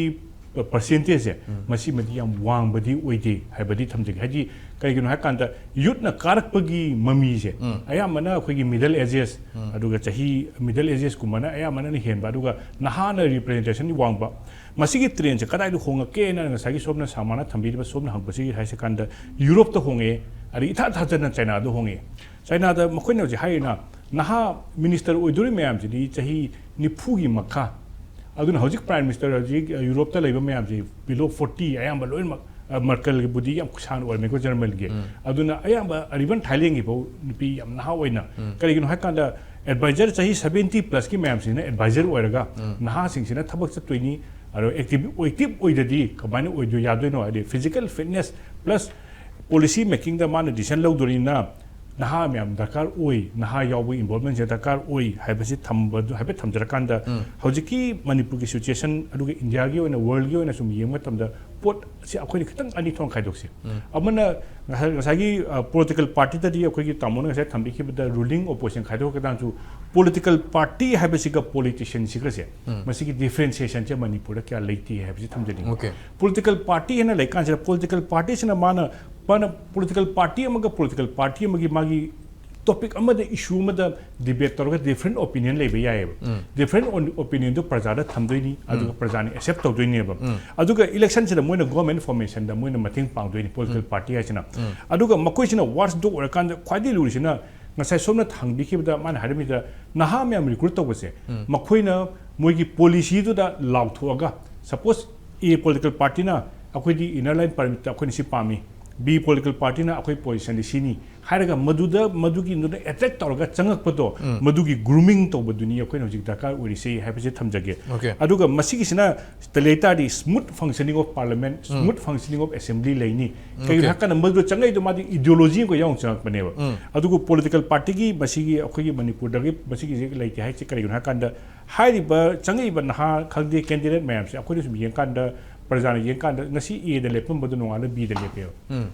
ꯄꯔꯁꯦꯟꯇꯦꯖꯁꯦ ꯎꯝ꯫ ꯃꯁꯤꯃꯗꯤ ꯌꯥꯝ ꯋꯥꯡꯕꯗꯤ ꯑꯣꯏꯗꯦ ꯍꯥꯏꯕꯗꯤ ꯊꯝꯖꯒꯦ꯫ ꯍꯥꯏꯗꯤ ꯀꯩꯒꯤꯅꯣ ꯍꯥꯏꯀꯥꯟꯗ ꯌꯨꯠꯅ ꯀꯥꯔꯛꯄꯒꯤ ꯃꯃꯤꯁꯦ ꯎꯝ꯫ ꯑꯌꯥꯝꯕꯅ ꯑꯩꯈꯣꯏꯒꯤ ꯃꯤꯗꯜ ꯑꯦꯖꯦꯁ ꯎꯝ꯫ ꯑꯗꯨꯒ ꯆꯍꯤ ꯃꯤꯗꯜ ꯑꯦꯖꯦꯁꯀꯨꯝꯕꯅ ꯑꯌꯥꯝꯕꯅ ꯍꯦꯟꯕ, ꯑꯗꯨꯒ ꯅꯍꯥꯅ ꯔꯤꯄ꯭ꯔꯖꯦꯟꯇꯦꯁꯟ ꯋꯥꯡꯕ꯫ ꯃꯁꯤꯒꯤ ꯇ꯭ꯔꯦꯟꯁꯦ ꯀꯗꯥꯏꯗ ꯍꯣꯡꯉꯛꯀꯦꯅ ꯉꯁꯥꯏꯒꯤ ꯁꯣꯝꯅ ꯁꯪꯃꯥꯅ ꯊꯝꯕꯤꯔꯤꯕ, ꯁꯣꯝꯅ ꯍꯪꯕꯁꯤꯒꯤ ꯍꯥꯏꯁꯦ ꯀꯥꯟꯗ ꯌꯨꯔꯣꯞꯇ ꯍꯣꯡꯉꯛꯑꯦ, ꯑꯗꯩ ꯏꯊꯥ ꯊꯥꯖꯗꯅ ꯆꯥꯏꯅꯥꯗ ꯍꯣꯡꯉꯛꯑꯦ꯫ ꯆꯥꯏꯅꯥꯗ ꯃꯈꯣꯏꯅ ꯍꯧꯖꯤꯛ ꯍꯥꯏꯔꯤꯅ ꯅꯍꯥ ꯃꯤꯅꯤꯁꯇꯔ ꯑꯣꯏꯗꯣꯔꯤ ꯃꯌꯥꯝꯁꯤꯗꯤ ꯆꯍꯤ ꯅꯤꯐꯨꯒꯤ ꯃꯈꯥ꯫ ꯑꯗꯨꯅ ꯍꯧꯖꯤꯛ ꯄ꯭ꯔꯥꯏꯝ ꯃꯤꯅꯤꯁꯇꯔ ꯍꯧꯖꯤꯛ, ꯑ, ꯌꯨꯔꯣꯞꯇ ꯂꯩꯕ ꯃꯌꯥꯝꯁꯤ below forty ꯑꯌꯥꯝꯕ ꯂꯣꯏꯅꯃꯛ, ꯑ, ꯃꯔꯀꯜꯒꯤꯕꯨꯗꯤ ꯌꯥꯝ ꯁꯥꯡꯅ ꯑꯣꯏꯔꯝꯃꯦꯀꯣ, ꯖꯔꯃꯟꯒꯤ꯫ ꯎꯝ꯫ ꯑꯗꯨꯅ ꯑꯌꯥꯝꯕ, ꯑ, even ꯊꯥꯏꯂꯦꯟꯒꯤ ꯐꯥꯎ ꯅꯨꯄꯤ ꯌꯥꯝ ꯅꯍꯥ ꯑꯣꯏꯅ꯫ ꯎꯝ꯫ ꯀꯔꯤꯒꯤꯅꯣ ꯍꯥꯏꯀꯥꯟꯗ ꯑꯦꯗꯚꯥꯏꯖꯔ ꯆꯍꯤ ꯁꯕꯦꯟꯇꯤ ꯄ꯭ꯂꯁꯀꯤ ꯃꯌꯥꯝꯁꯤꯅ ꯑꯦꯗꯚꯥꯏꯖꯔ ꯑꯣꯏꯔꯒ ꯅꯍꯥꯁꯤꯡꯁꯤꯅ ꯊꯕꯛ ꯆꯠꯇꯣꯏꯅꯤ, ꯑꯗꯣ ꯑꯦꯛꯇꯤꯚ ꯑꯣꯏꯗꯗꯤ ꯀꯃꯥꯏꯅ ꯑꯣꯏꯗꯣꯏ ꯌꯥꯗꯣꯏꯅꯣ? ꯍꯥꯏꯗꯤ ꯐꯤꯖꯤꯀꯦꯜ ꯐꯤꯠꯅꯦꯁ ꯄ꯭ꯂꯁ ꯄꯣꯂꯤꯁꯤ ꯃꯦꯀꯤꯡꯗ ꯃꯥꯅ ꯗꯤꯁꯤꯖꯟ ꯂꯧꯗꯣꯔꯤꯅ ꯅꯍꯥ ꯃꯌꯥꯝ ꯗꯔꯀꯥꯔ ꯑꯣꯏ, ꯅꯍꯥ ꯌꯥꯎꯕꯒꯤ ꯏꯟꯚꯣꯜꯚꯃꯦꯟꯁꯦ ꯗꯔꯀꯥꯔ ꯑꯣꯏ ꯍꯥꯏꯕꯁꯤ ꯊꯝꯕꯗꯨ ꯍꯥꯏꯐꯦꯠ ꯊꯝꯖꯔꯀꯥꯟꯗ, ꯍꯧꯖꯤꯛꯀꯤ ꯃꯅꯤꯄꯨꯔꯒꯤ ꯁꯤꯆꯨꯋꯦꯁꯟ ꯑꯗꯨꯒ ꯏꯟꯗꯤꯌꯥꯒꯤ ꯑꯣꯏꯅ, ꯋꯥꯔꯜꯒꯤ ꯑꯣꯏꯅ ꯁꯨꯝ ꯌꯦꯡꯕ ꯃꯇꯝꯗ ꯄꯣꯠꯁꯤ ꯑꯩꯈꯣꯏꯅ ꯈꯤꯇꯪ ꯑꯅꯤ ꯊꯣꯛꯅ ꯈꯥꯏꯗꯣꯛꯁꯤ꯫ ꯑꯃꯅ ꯉꯁꯥꯏ, ꯉꯁꯥꯏꯒꯤ ꯄꯣꯂꯤꯇꯤꯀꯦꯜ ꯄꯥꯔꯇꯤꯗꯗꯤ ꯑꯩꯈꯣꯏꯒꯤ ꯇꯥꯃꯣꯅ ꯉꯁꯥꯏ ꯊꯝꯕꯤꯈꯤꯕꯗ ꯔꯨꯂꯤꯡ ꯑꯣꯄꯣꯖꯤꯁꯟ ꯈꯥꯏꯗꯣꯛꯀꯗꯥꯟꯁꯨ, ꯄꯣꯂꯤꯇꯤꯀꯦꯜ ꯄꯥꯔꯇꯤ ꯍꯥꯏꯕꯁꯤꯒ ꯄꯣꯂꯤꯇꯤꯁꯤꯌꯟꯁꯤꯒꯁꯦ, ꯃꯁꯤꯒꯤ ꯗꯤꯐ꯭ꯔꯦꯟꯁꯤꯌꯦꯁꯟꯁꯦ ꯃꯅꯤꯄꯨꯔꯗ ꯀꯌꯥ ꯂꯩꯇꯦ ꯍꯥꯏꯕꯁꯤ ꯊꯝꯖꯅꯤꯡꯉꯤ꯫ Okay. ꯄꯣꯂꯤꯇꯤꯀꯦꯜ ꯄꯥꯔꯇꯤ ꯍꯥꯏꯅ ꯂꯩꯀꯥꯟꯁꯤꯗ ꯄꯣꯂꯤꯇꯤꯀꯦꯜ ꯄꯥꯔꯇꯤꯁꯤꯅ ꯃꯥꯅ ꯃꯥꯅ ꯄꯣꯂꯤꯇꯤꯀꯦꯜ ꯄꯥꯔꯇꯤ ꯑꯃꯒ ꯄꯣꯂꯤꯇꯤꯀꯦꯜ ꯄꯥꯔꯇꯤ ꯑꯃꯒꯤ ꯃꯥꯒꯤ ꯇꯣꯄꯤꯛ ꯑꯃꯗ, ꯏꯁꯨ ꯑꯃꯗ ꯗꯤꯕꯦꯠ ꯇꯧꯔꯒ ꯗꯤꯐ꯭ꯔꯦꯟ ꯑꯣꯄꯤꯅꯤꯌꯟ ꯂꯩꯕ ꯌꯥꯏꯑꯕ꯫ ꯗꯤꯐ꯭ꯔꯦꯟ ꯑꯣꯄꯤꯅꯤꯌꯟꯗꯨ ꯄ꯭ꯔꯖꯥꯗ ꯊꯝꯗꯣꯏꯅꯤ, ꯑꯗꯨꯒ ꯄ꯭ꯔꯖꯥꯅ ꯑꯦꯛꯁꯦꯞ ꯇꯧꯗꯣꯏꯅꯦꯕ꯫ ꯑꯗꯨꯒ ꯏꯂꯦꯛꯁꯟꯁꯤꯗ ꯃꯣꯏꯅ ꯒꯣꯔꯃꯦꯟ ꯐꯣꯔꯃꯦꯁꯟꯗ ꯃꯣꯏꯅ ꯃꯇꯦꯡ ꯄꯥꯡꯗꯣꯏꯅꯤ ꯄꯣꯂꯤꯇꯤꯀꯦꯜ ꯄꯥꯔꯇꯤ ꯍꯥꯏꯁꯤꯅ꯫ ꯑꯗꯨꯒ ꯃꯈꯣꯏꯁꯤꯅ ꯋꯥꯠꯁ ꯗꯣꯛ ꯑꯣꯏꯔꯀꯥꯟꯗ ꯈ꯭ꯋꯥꯏꯗꯒꯤ ꯂꯨꯔꯤꯁꯤꯅ, ꯉꯁꯥꯏ ꯁꯣꯝꯅ ꯍꯪꯕꯤꯈꯤꯕꯗ ꯃꯥꯅ ꯍꯥꯏꯔꯝꯃꯤꯗ, ꯅꯍꯥ ꯃꯌꯥꯝ ꯔꯤꯀ꯭ꯔꯨꯠ ꯇꯧꯕꯁꯦ, ꯃꯈꯣꯏꯅ ꯃꯣꯏꯒꯤ ꯄꯣꯂꯤꯁꯤꯗꯨꯗ ꯂꯥꯎꯊꯣꯛꯑꯒ, ꯁꯄꯣꯁ ꯑꯦ ꯄꯣꯂꯤꯇꯤꯀꯦꯜ ꯄꯥꯔꯇꯤꯅ ꯑꯩꯈꯣꯏꯗꯤ ꯏꯅꯔ ꯂꯥꯏꯟ ꯄꯔꯃꯤꯠꯇ ꯑꯩꯈꯣꯏꯅ ꯁꯤ ꯄꯥꯝꯃꯤ, ꯕꯤ ꯄꯣꯂꯤꯇꯤꯀꯦꯜ ꯄꯥꯔꯇꯤꯅ ꯑꯩꯈꯣꯏ ꯄꯣꯖꯤꯁꯟꯗꯤ ꯁꯤꯅꯤ ꯍꯥꯏꯔꯒ ꯃꯗꯨꯗ, ꯃꯗꯨꯒꯤ ꯅꯣꯏꯅ ꯑꯦꯇ꯭ꯔꯦꯛ ꯇꯧꯔꯒ ꯆꯪꯉꯛꯄꯗꯣ, ꯃꯗꯨꯒꯤ ꯒ꯭ꯔꯨꯃꯤꯡ ꯇꯧꯕꯗꯨꯅꯤ ꯑꯩꯈꯣꯏꯅ ꯍꯧꯖꯤꯛ ꯗꯔꯀꯥꯔ ꯑꯣꯏꯔꯤꯁꯦ ꯍꯥꯏꯕꯁꯦ ꯊꯝꯖꯒꯦ꯫ Okay. ꯑꯗꯨꯒ ꯃꯁꯤꯒꯤꯁꯤꯅ ꯂꯩ ꯇꯥꯔꯗꯤ smooth functioning of parliament, smooth functioning of assembly ꯂꯩꯅꯤ꯫ ꯀꯩꯒꯤꯅꯣ Okay. ꯍꯥꯏꯔꯀꯥꯟꯗ ꯃꯗꯨ ꯆꯪꯉꯛꯏꯗꯣ ꯃꯥꯗꯤ ꯏꯗꯤꯑꯣꯂꯣꯖꯤ ꯑꯃꯒ ꯌꯥꯎꯅ ꯆꯪꯉꯛꯄꯅꯦꯕ꯫ ꯑꯗꯨꯕꯨ ꯄꯣꯂꯤꯇꯤꯀꯦꯜ ꯄꯥꯔꯇꯤꯒꯤ ꯃꯁꯤꯒꯤ ꯑꯩꯈꯣꯏꯒꯤ ꯃꯅꯤꯄꯨꯔꯗꯒꯤ ꯃꯁꯤꯒꯤꯁꯦ ꯂꯩꯇꯦ ꯍꯥꯏꯁꯦ ꯀꯔꯤꯒꯤꯅꯣ ꯍꯥꯏꯔꯀꯥꯟꯗ, ꯍꯥꯏꯔꯤꯕ ꯆꯪꯉꯛꯏꯕ ꯅꯍꯥ ꯈꯪꯗꯦ, ꯀꯦꯟꯗꯤꯗꯦꯠ ꯃꯌꯥꯝꯁꯦ ꯑꯩꯈꯣꯏꯅ ꯁꯨꯝ ꯌꯦꯡꯀꯥꯟꯗ, ꯄ꯭ꯔꯖꯥꯅ ꯌꯦꯡꯀꯥꯟꯗ ꯉꯁꯤ ꯑꯦꯗ ꯂꯦꯞꯄꯝꯕꯗꯣ ꯅꯣꯡꯉꯥꯜꯂ ꯕꯤꯗ ꯂꯦꯞꯄꯦꯕ꯫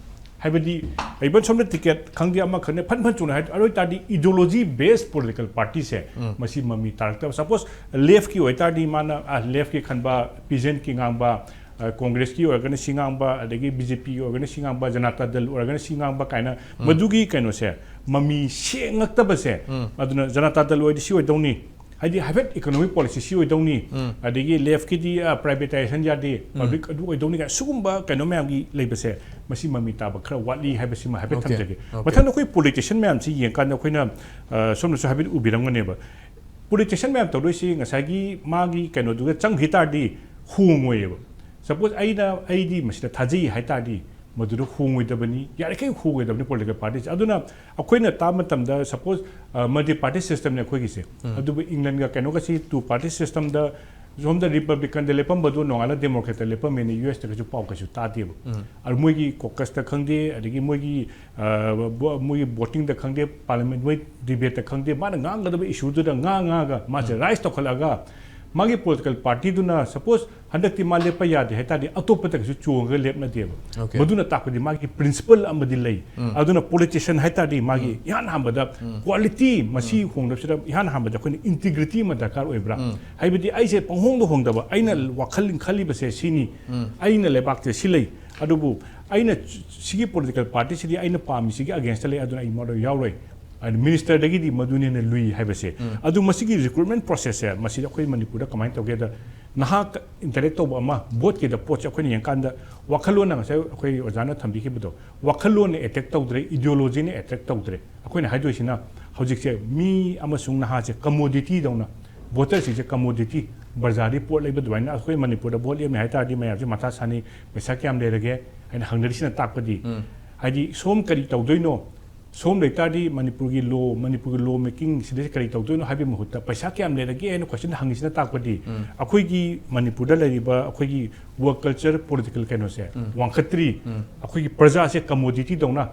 ꯍꯥꯏꯕꯗꯤ even ꯁꯣꯝꯗ ꯇꯤꯀꯦꯠ ꯈꯪꯗꯦ ꯑꯃ ꯈꯪꯗꯦ ꯐꯟ ꯐꯟ ꯆꯣꯡꯅ ꯍꯥꯏ, ꯑꯗꯨ ꯑꯣꯏꯇꯥꯔꯗꯤ ꯏꯗꯤꯑꯣꯂꯣꯖꯤ ꯕꯦꯁ ꯄꯣꯂꯤꯇꯤꯀꯦꯜ ꯄꯥꯔꯇꯤꯁꯦ ꯃꯁꯤ ꯃꯃꯤ ꯇꯥꯔꯛꯇꯕ꯫ ꯁꯄꯣꯁ ꯂꯦꯐꯀꯤ ꯑꯣꯏꯇꯥꯔꯗꯤ ꯃꯥꯅ, ꯑ, ꯂꯦꯐꯀꯤ ꯈꯟꯕ, ꯄꯤꯖꯦꯟꯠꯀꯤ ꯉꯥꯡꯕ, ꯑ, ꯀꯣꯡꯒ꯭ꯔꯦꯁꯀꯤ ꯑꯣꯏꯔꯒꯅ ꯁꯤ ꯉꯥꯡꯕ, ꯑꯗꯒꯤ ꯕꯤ ꯖꯦ ꯄꯤꯒꯤ ꯑꯣꯏꯔꯒꯅ ꯁꯤ ꯉꯥꯡꯕ, ꯖꯅꯇꯥ ꯗꯜ ꯑꯣꯏꯔꯒꯅ ꯁꯤ ꯉꯥꯡꯕ ꯀꯥꯏꯅ ꯃꯗꯨꯒꯤ ꯀꯩꯅꯣꯁꯦ ꯃꯃꯤ ꯁꯦꯡꯉꯛꯇꯕꯁꯦ, ꯑꯗꯨꯅ ꯖꯅꯇꯥ ꯗꯜ ꯑꯣꯏꯔꯗꯤ ꯁꯤ ꯑꯣꯏꯗꯧꯅꯤ, ꯍꯥꯏꯗꯤ ꯍꯥꯏꯐꯦꯠ ꯏꯀꯣꯅꯣꯃꯤꯛ ꯄꯣꯂꯤꯁꯤ ꯁꯤ ꯑꯣꯏꯗꯧꯅꯤ, ꯑꯗꯒꯤ ꯂꯦꯐꯀꯤꯗꯤ, ꯑ, ꯄ꯭ꯔꯥꯏꯚꯦꯇꯥꯏꯖꯦꯁꯟ ꯌꯥꯗꯦ, ꯄꯕ꯭ꯂꯤꯛ ꯑꯗꯨ ꯑꯣꯏꯗꯧꯅꯤ ꯀꯥꯏꯅ ꯁꯤꯒꯨꯝꯕ ꯀꯩꯅꯣ ꯃꯌꯥꯝꯒꯤ ꯂꯩꯕꯁꯦ, ꯃꯁꯤ ꯃꯃꯤ ꯇꯥꯕ ꯈꯔ ꯋꯥꯠꯂꯤ ꯍꯥꯏꯕꯁꯤꯃ ꯍꯥꯏꯐꯦꯠ Okay, ꯊꯝꯖꯒꯦ꯫ okay. ꯃꯊꯪꯗ ꯑꯩꯈꯣꯏ ꯄꯣꯂꯤꯇꯤꯁꯤꯌꯟ ꯃꯌꯥꯝꯁꯤ ꯌꯦꯡꯀꯥꯟꯗ ꯑꯩꯈꯣꯏꯅ, ꯑ, ꯁꯣꯝꯅꯁꯨ ꯍꯥꯏꯐꯦꯠ ꯎꯕꯤꯔꯝꯒꯅꯦꯕ, ꯄꯣꯂꯤꯇꯤꯁꯤꯌꯟ ꯃꯌꯥꯝ ꯇꯧꯗꯣꯏꯁꯤ ꯉꯁꯥꯏꯒꯤ ꯃꯥꯒꯤ ꯀꯩꯅꯣꯗꯨꯒ ꯆꯪꯈꯤ ꯇꯥꯔꯗꯤ ꯍꯣꯡꯉꯣꯏꯑꯕ꯫ ꯁꯄꯣꯁ ꯑꯩꯅ, ꯑꯩꯗꯤ ꯃꯁꯤꯗ ꯊꯥꯖꯩ ꯍꯥꯏ ꯇꯥꯔꯗꯤ ꯃꯗꯨꯗ ꯍꯣꯡꯉꯣꯏꯗꯕꯅꯤ, ꯌꯥꯔꯤꯈꯩ ꯍꯣꯡꯉꯣꯏꯗꯕꯅꯤ ꯄꯣꯂꯤꯇꯤꯀꯦꯜ ꯄꯥꯔꯇꯤꯁꯦ꯫ ꯑꯗꯨꯅ ꯑꯩꯈꯣꯏꯅ ꯇꯥꯕ ꯃꯇꯝꯗ, ꯁꯄꯣꯁ, ꯃꯜꯇꯤ ꯄꯥꯔꯇꯤ ꯁꯤꯁꯇꯝꯅꯦ ꯑꯩꯈꯣꯏꯒꯤꯁꯦ, ꯑꯗꯨꯕꯨ ꯏꯪꯂꯦꯟꯒ ꯀꯩꯅꯣꯒꯁꯤ ꯇꯨ ꯄꯥꯔꯇꯤ ꯁꯤꯁꯇꯝꯗ, ꯁꯣꯝꯗ ꯔꯤꯄꯕ꯭ꯂꯤꯀꯟꯗ ꯂꯦꯞꯄꯝꯕꯗꯣ ꯅꯣꯡꯉꯥꯜꯂ ꯗꯦꯃꯣꯀ꯭ꯔꯦꯠꯇ ꯂꯦꯞꯄꯝꯃꯦꯅ ꯌꯨ ꯑꯦꯁꯇ ꯀꯩꯁꯨ ꯄꯥꯎ ꯀꯩꯁꯨ ꯇꯥꯗꯦꯕ꯫ ꯑꯗꯨ ꯃꯣꯏꯒꯤ ꯀꯣꯀꯁꯇ ꯈꯪꯗꯦ, ꯑꯗꯒꯤ ꯃꯣꯏꯒꯤ, ꯑ, ꯕꯣ-, ꯃꯣꯏꯒꯤ ꯚꯣꯇꯤꯡꯗ ꯈꯪꯗꯦ, ꯄꯥꯔꯂꯤꯌꯥꯃꯦꯟ ꯃꯣꯏ ꯗꯤꯕꯦꯠꯇ ꯈꯪꯗꯦ, ꯃꯥꯅ ꯉꯥꯡꯒꯗꯕ ꯏꯁꯨꯗꯨꯗ ꯉꯥꯡ ꯉꯥꯡꯉꯒ ꯃꯥꯁꯦ ꯔꯥꯏꯁ ꯇꯧꯈꯠꯂꯛꯑꯒ, ꯃꯥꯒꯤ ꯄꯣꯂꯤꯇꯤꯀꯦꯜ ꯄꯥꯔꯇꯤꯗꯨꯅ ꯁꯄꯣꯁ ꯍꯟꯗꯛꯇꯤ ꯃꯥ ꯂꯦꯞꯄ ꯌꯥꯗꯦ ꯍꯥꯏ ꯇꯥꯔꯗꯤ ꯑꯇꯣꯞꯄꯗ ꯀꯩꯁꯨ ꯆꯣꯡꯉꯒ ꯂꯦꯞꯅꯗꯦꯕ꯫ Okay. ꯃꯗꯨꯅ ꯇꯥꯛꯄꯗꯤ ꯃꯥꯒꯤ ꯄ꯭ꯔꯤꯟꯁꯤꯄꯜ ꯑꯃꯗꯤ ꯂꯩ꯫ ꯑꯗꯨꯅ ꯄꯣꯂꯤꯇꯤꯁꯤꯌꯥꯟ ꯍꯥꯏ ꯇꯥꯔꯗꯤ ꯃꯥꯒꯤ ꯏꯍꯥꯟ ꯍꯥꯟꯕꯗ ꯀ꯭ꯋꯥꯂꯤꯇꯤ, ꯃꯁꯤ ꯍꯣꯡꯗꯕꯁꯤꯗ ꯏꯍꯥꯟ ꯍꯥꯟꯕꯗ ꯑꯩꯈꯣꯏꯅ ꯏꯟꯇꯤꯒ꯭ꯔꯤꯇꯤ ꯑꯃ ꯗꯔꯀꯥꯔ ꯑꯣꯏꯕ꯭ꯔꯥ? ꯍꯥꯏꯕꯗꯤ ꯑꯩꯁꯦ ꯄꯪꯍꯣꯡꯗ ꯍꯣꯡꯗꯕ, ꯑꯩꯅ ꯋꯥꯈꯜ ꯈꯜꯂꯤꯕꯁꯦ ꯁꯤꯅꯤ, ꯑꯩꯅ ꯂꯩꯕꯥꯛꯁꯦ ꯁꯤ ꯂꯩ, ꯑꯗꯨꯕꯨ ꯑꯩꯅ ꯁꯤꯒꯤ ꯄꯣꯂꯤꯇꯤꯀꯦꯜ ꯄꯥꯔꯇꯤꯁꯤꯗꯤ ꯑꯩꯅ ꯄꯥꯝꯃꯤꯁꯤꯒꯤ ꯑꯒꯦꯟꯁꯇ ꯂꯩ, ꯑꯗꯨꯅ ꯑꯩ ꯃꯗꯨ ꯌꯥꯎꯔꯣꯏ꯫ ꯑꯗꯨ ꯃꯤꯅꯤꯁꯇꯔꯗꯒꯤꯗꯤ ꯃꯗꯨꯅ ꯍꯦꯟꯅ ꯂꯨꯏ ꯍꯥꯏꯕꯁꯦ꯫ ꯑꯗꯨ ꯃꯁꯤꯒꯤ ꯔꯤꯀ꯭ꯔꯨꯠꯃꯦꯟ ꯄ꯭ꯔꯣꯁꯦꯁꯁꯦ ꯃꯁꯤꯗ ꯑꯩꯈꯣꯏ ꯃꯅꯤꯄꯨꯔꯗ ꯀꯃꯥꯏꯅ ꯇꯧꯒꯦꯗ, ꯅꯍꯥ ꯏꯟꯇꯔꯦꯛ ꯇꯧꯕ ꯑꯃ, ꯚꯣꯠꯀꯤꯗ ꯄꯣꯠꯁꯦ ꯑꯩꯈꯣꯏꯅ ꯌꯦꯡꯀꯥꯟꯗ ꯋꯥꯈꯜꯂꯣꯟꯅ, ꯉꯁꯥꯏ ꯑꯩꯈꯣꯏ ꯑꯣꯖꯥꯅ ꯊꯝꯕꯤꯈꯤꯕꯗꯣ, ꯋꯥꯈꯜꯂꯣꯟꯅ ꯑꯦꯇꯦꯛ ꯇꯧꯗ꯭ꯔꯦ, ꯏꯗꯤꯑꯣꯂꯣꯖꯤꯅ ꯑꯦꯇꯦꯛ ꯇꯧꯗ꯭ꯔꯦ꯫ ꯑꯩꯈꯣꯏꯅ ꯍꯥꯏꯗꯣꯏꯁꯤꯅ ꯍꯧꯖꯤꯛꯁꯦ ꯃꯤ ꯑꯃꯁꯨꯡ ꯅꯍꯥꯁꯦ ꯀꯃꯣꯗꯤꯇꯤꯗꯧꯅ, ꯚꯣꯇꯔꯁꯤꯡꯁꯦ ꯀꯃꯣꯗꯤꯇꯤ, ꯕꯖꯥꯔꯗꯒꯤ ꯄꯣꯠ ꯂꯩꯕ ꯑꯗꯨꯃꯥꯏꯅ꯫ ꯑꯩꯈꯣꯏ ꯃꯅꯤꯄꯨꯔꯗ ꯚꯣꯠ ꯂꯦꯞꯅꯤ ꯍꯥꯏ ꯇꯥꯔꯗꯤ ꯃꯌꯥꯝꯁꯦ ꯃꯊꯥ ꯁꯥꯅꯤ, ꯄꯩꯁꯥ ꯀꯌꯥꯝ ꯂꯩꯔꯒꯦ ꯍꯥꯏꯅ ꯍꯪꯅꯔꯤꯁꯤꯅ ꯇꯥꯛꯄꯗꯤ, ꯍꯥꯏꯗꯤ ꯁꯣꯝ ꯀꯔꯤ ꯇꯧꯗꯣꯏꯅꯣ, ꯁꯣꯝ ꯂꯩꯇꯥꯔꯗꯤ ꯃꯅꯤꯄꯨꯔꯒꯤ ꯂꯣ, ꯃꯅꯤꯄꯨꯔꯒꯤ ꯂꯣ ꯃꯦꯀꯤꯡ ꯁꯤꯗꯩꯁꯤ ꯀꯔꯤ ꯇꯧꯗꯣꯏꯅꯣ ꯍꯥꯏꯕꯒꯤ ꯃꯍꯨꯠꯇ ꯄꯩꯁꯥ ꯀꯌꯥꯝ ꯂꯩꯔꯒꯦ ꯍꯥꯏꯅ ꯀꯣꯏꯁꯟ ꯍꯪꯉꯤꯁꯤꯅ ꯇꯥꯛꯄꯗꯤ ꯑꯩꯈꯣꯏꯒꯤ ꯃꯅꯤꯄꯨꯔꯗ ꯂꯩꯔꯤꯕ ꯑꯩꯈꯣꯏꯒꯤ ꯋꯥꯔꯛ ꯀꯜꯆꯔ, ꯄꯣꯂꯤꯇꯤꯀꯦꯜ ꯀꯩꯅꯣꯁꯦ ꯋꯥꯡꯈꯠꯇ꯭ꯔꯤ꯫ ꯑꯩꯈꯣꯏꯒꯤ ꯄ꯭ꯔꯖꯥꯁꯦ ꯀꯃꯣꯗꯤꯇꯤꯗꯧꯅ,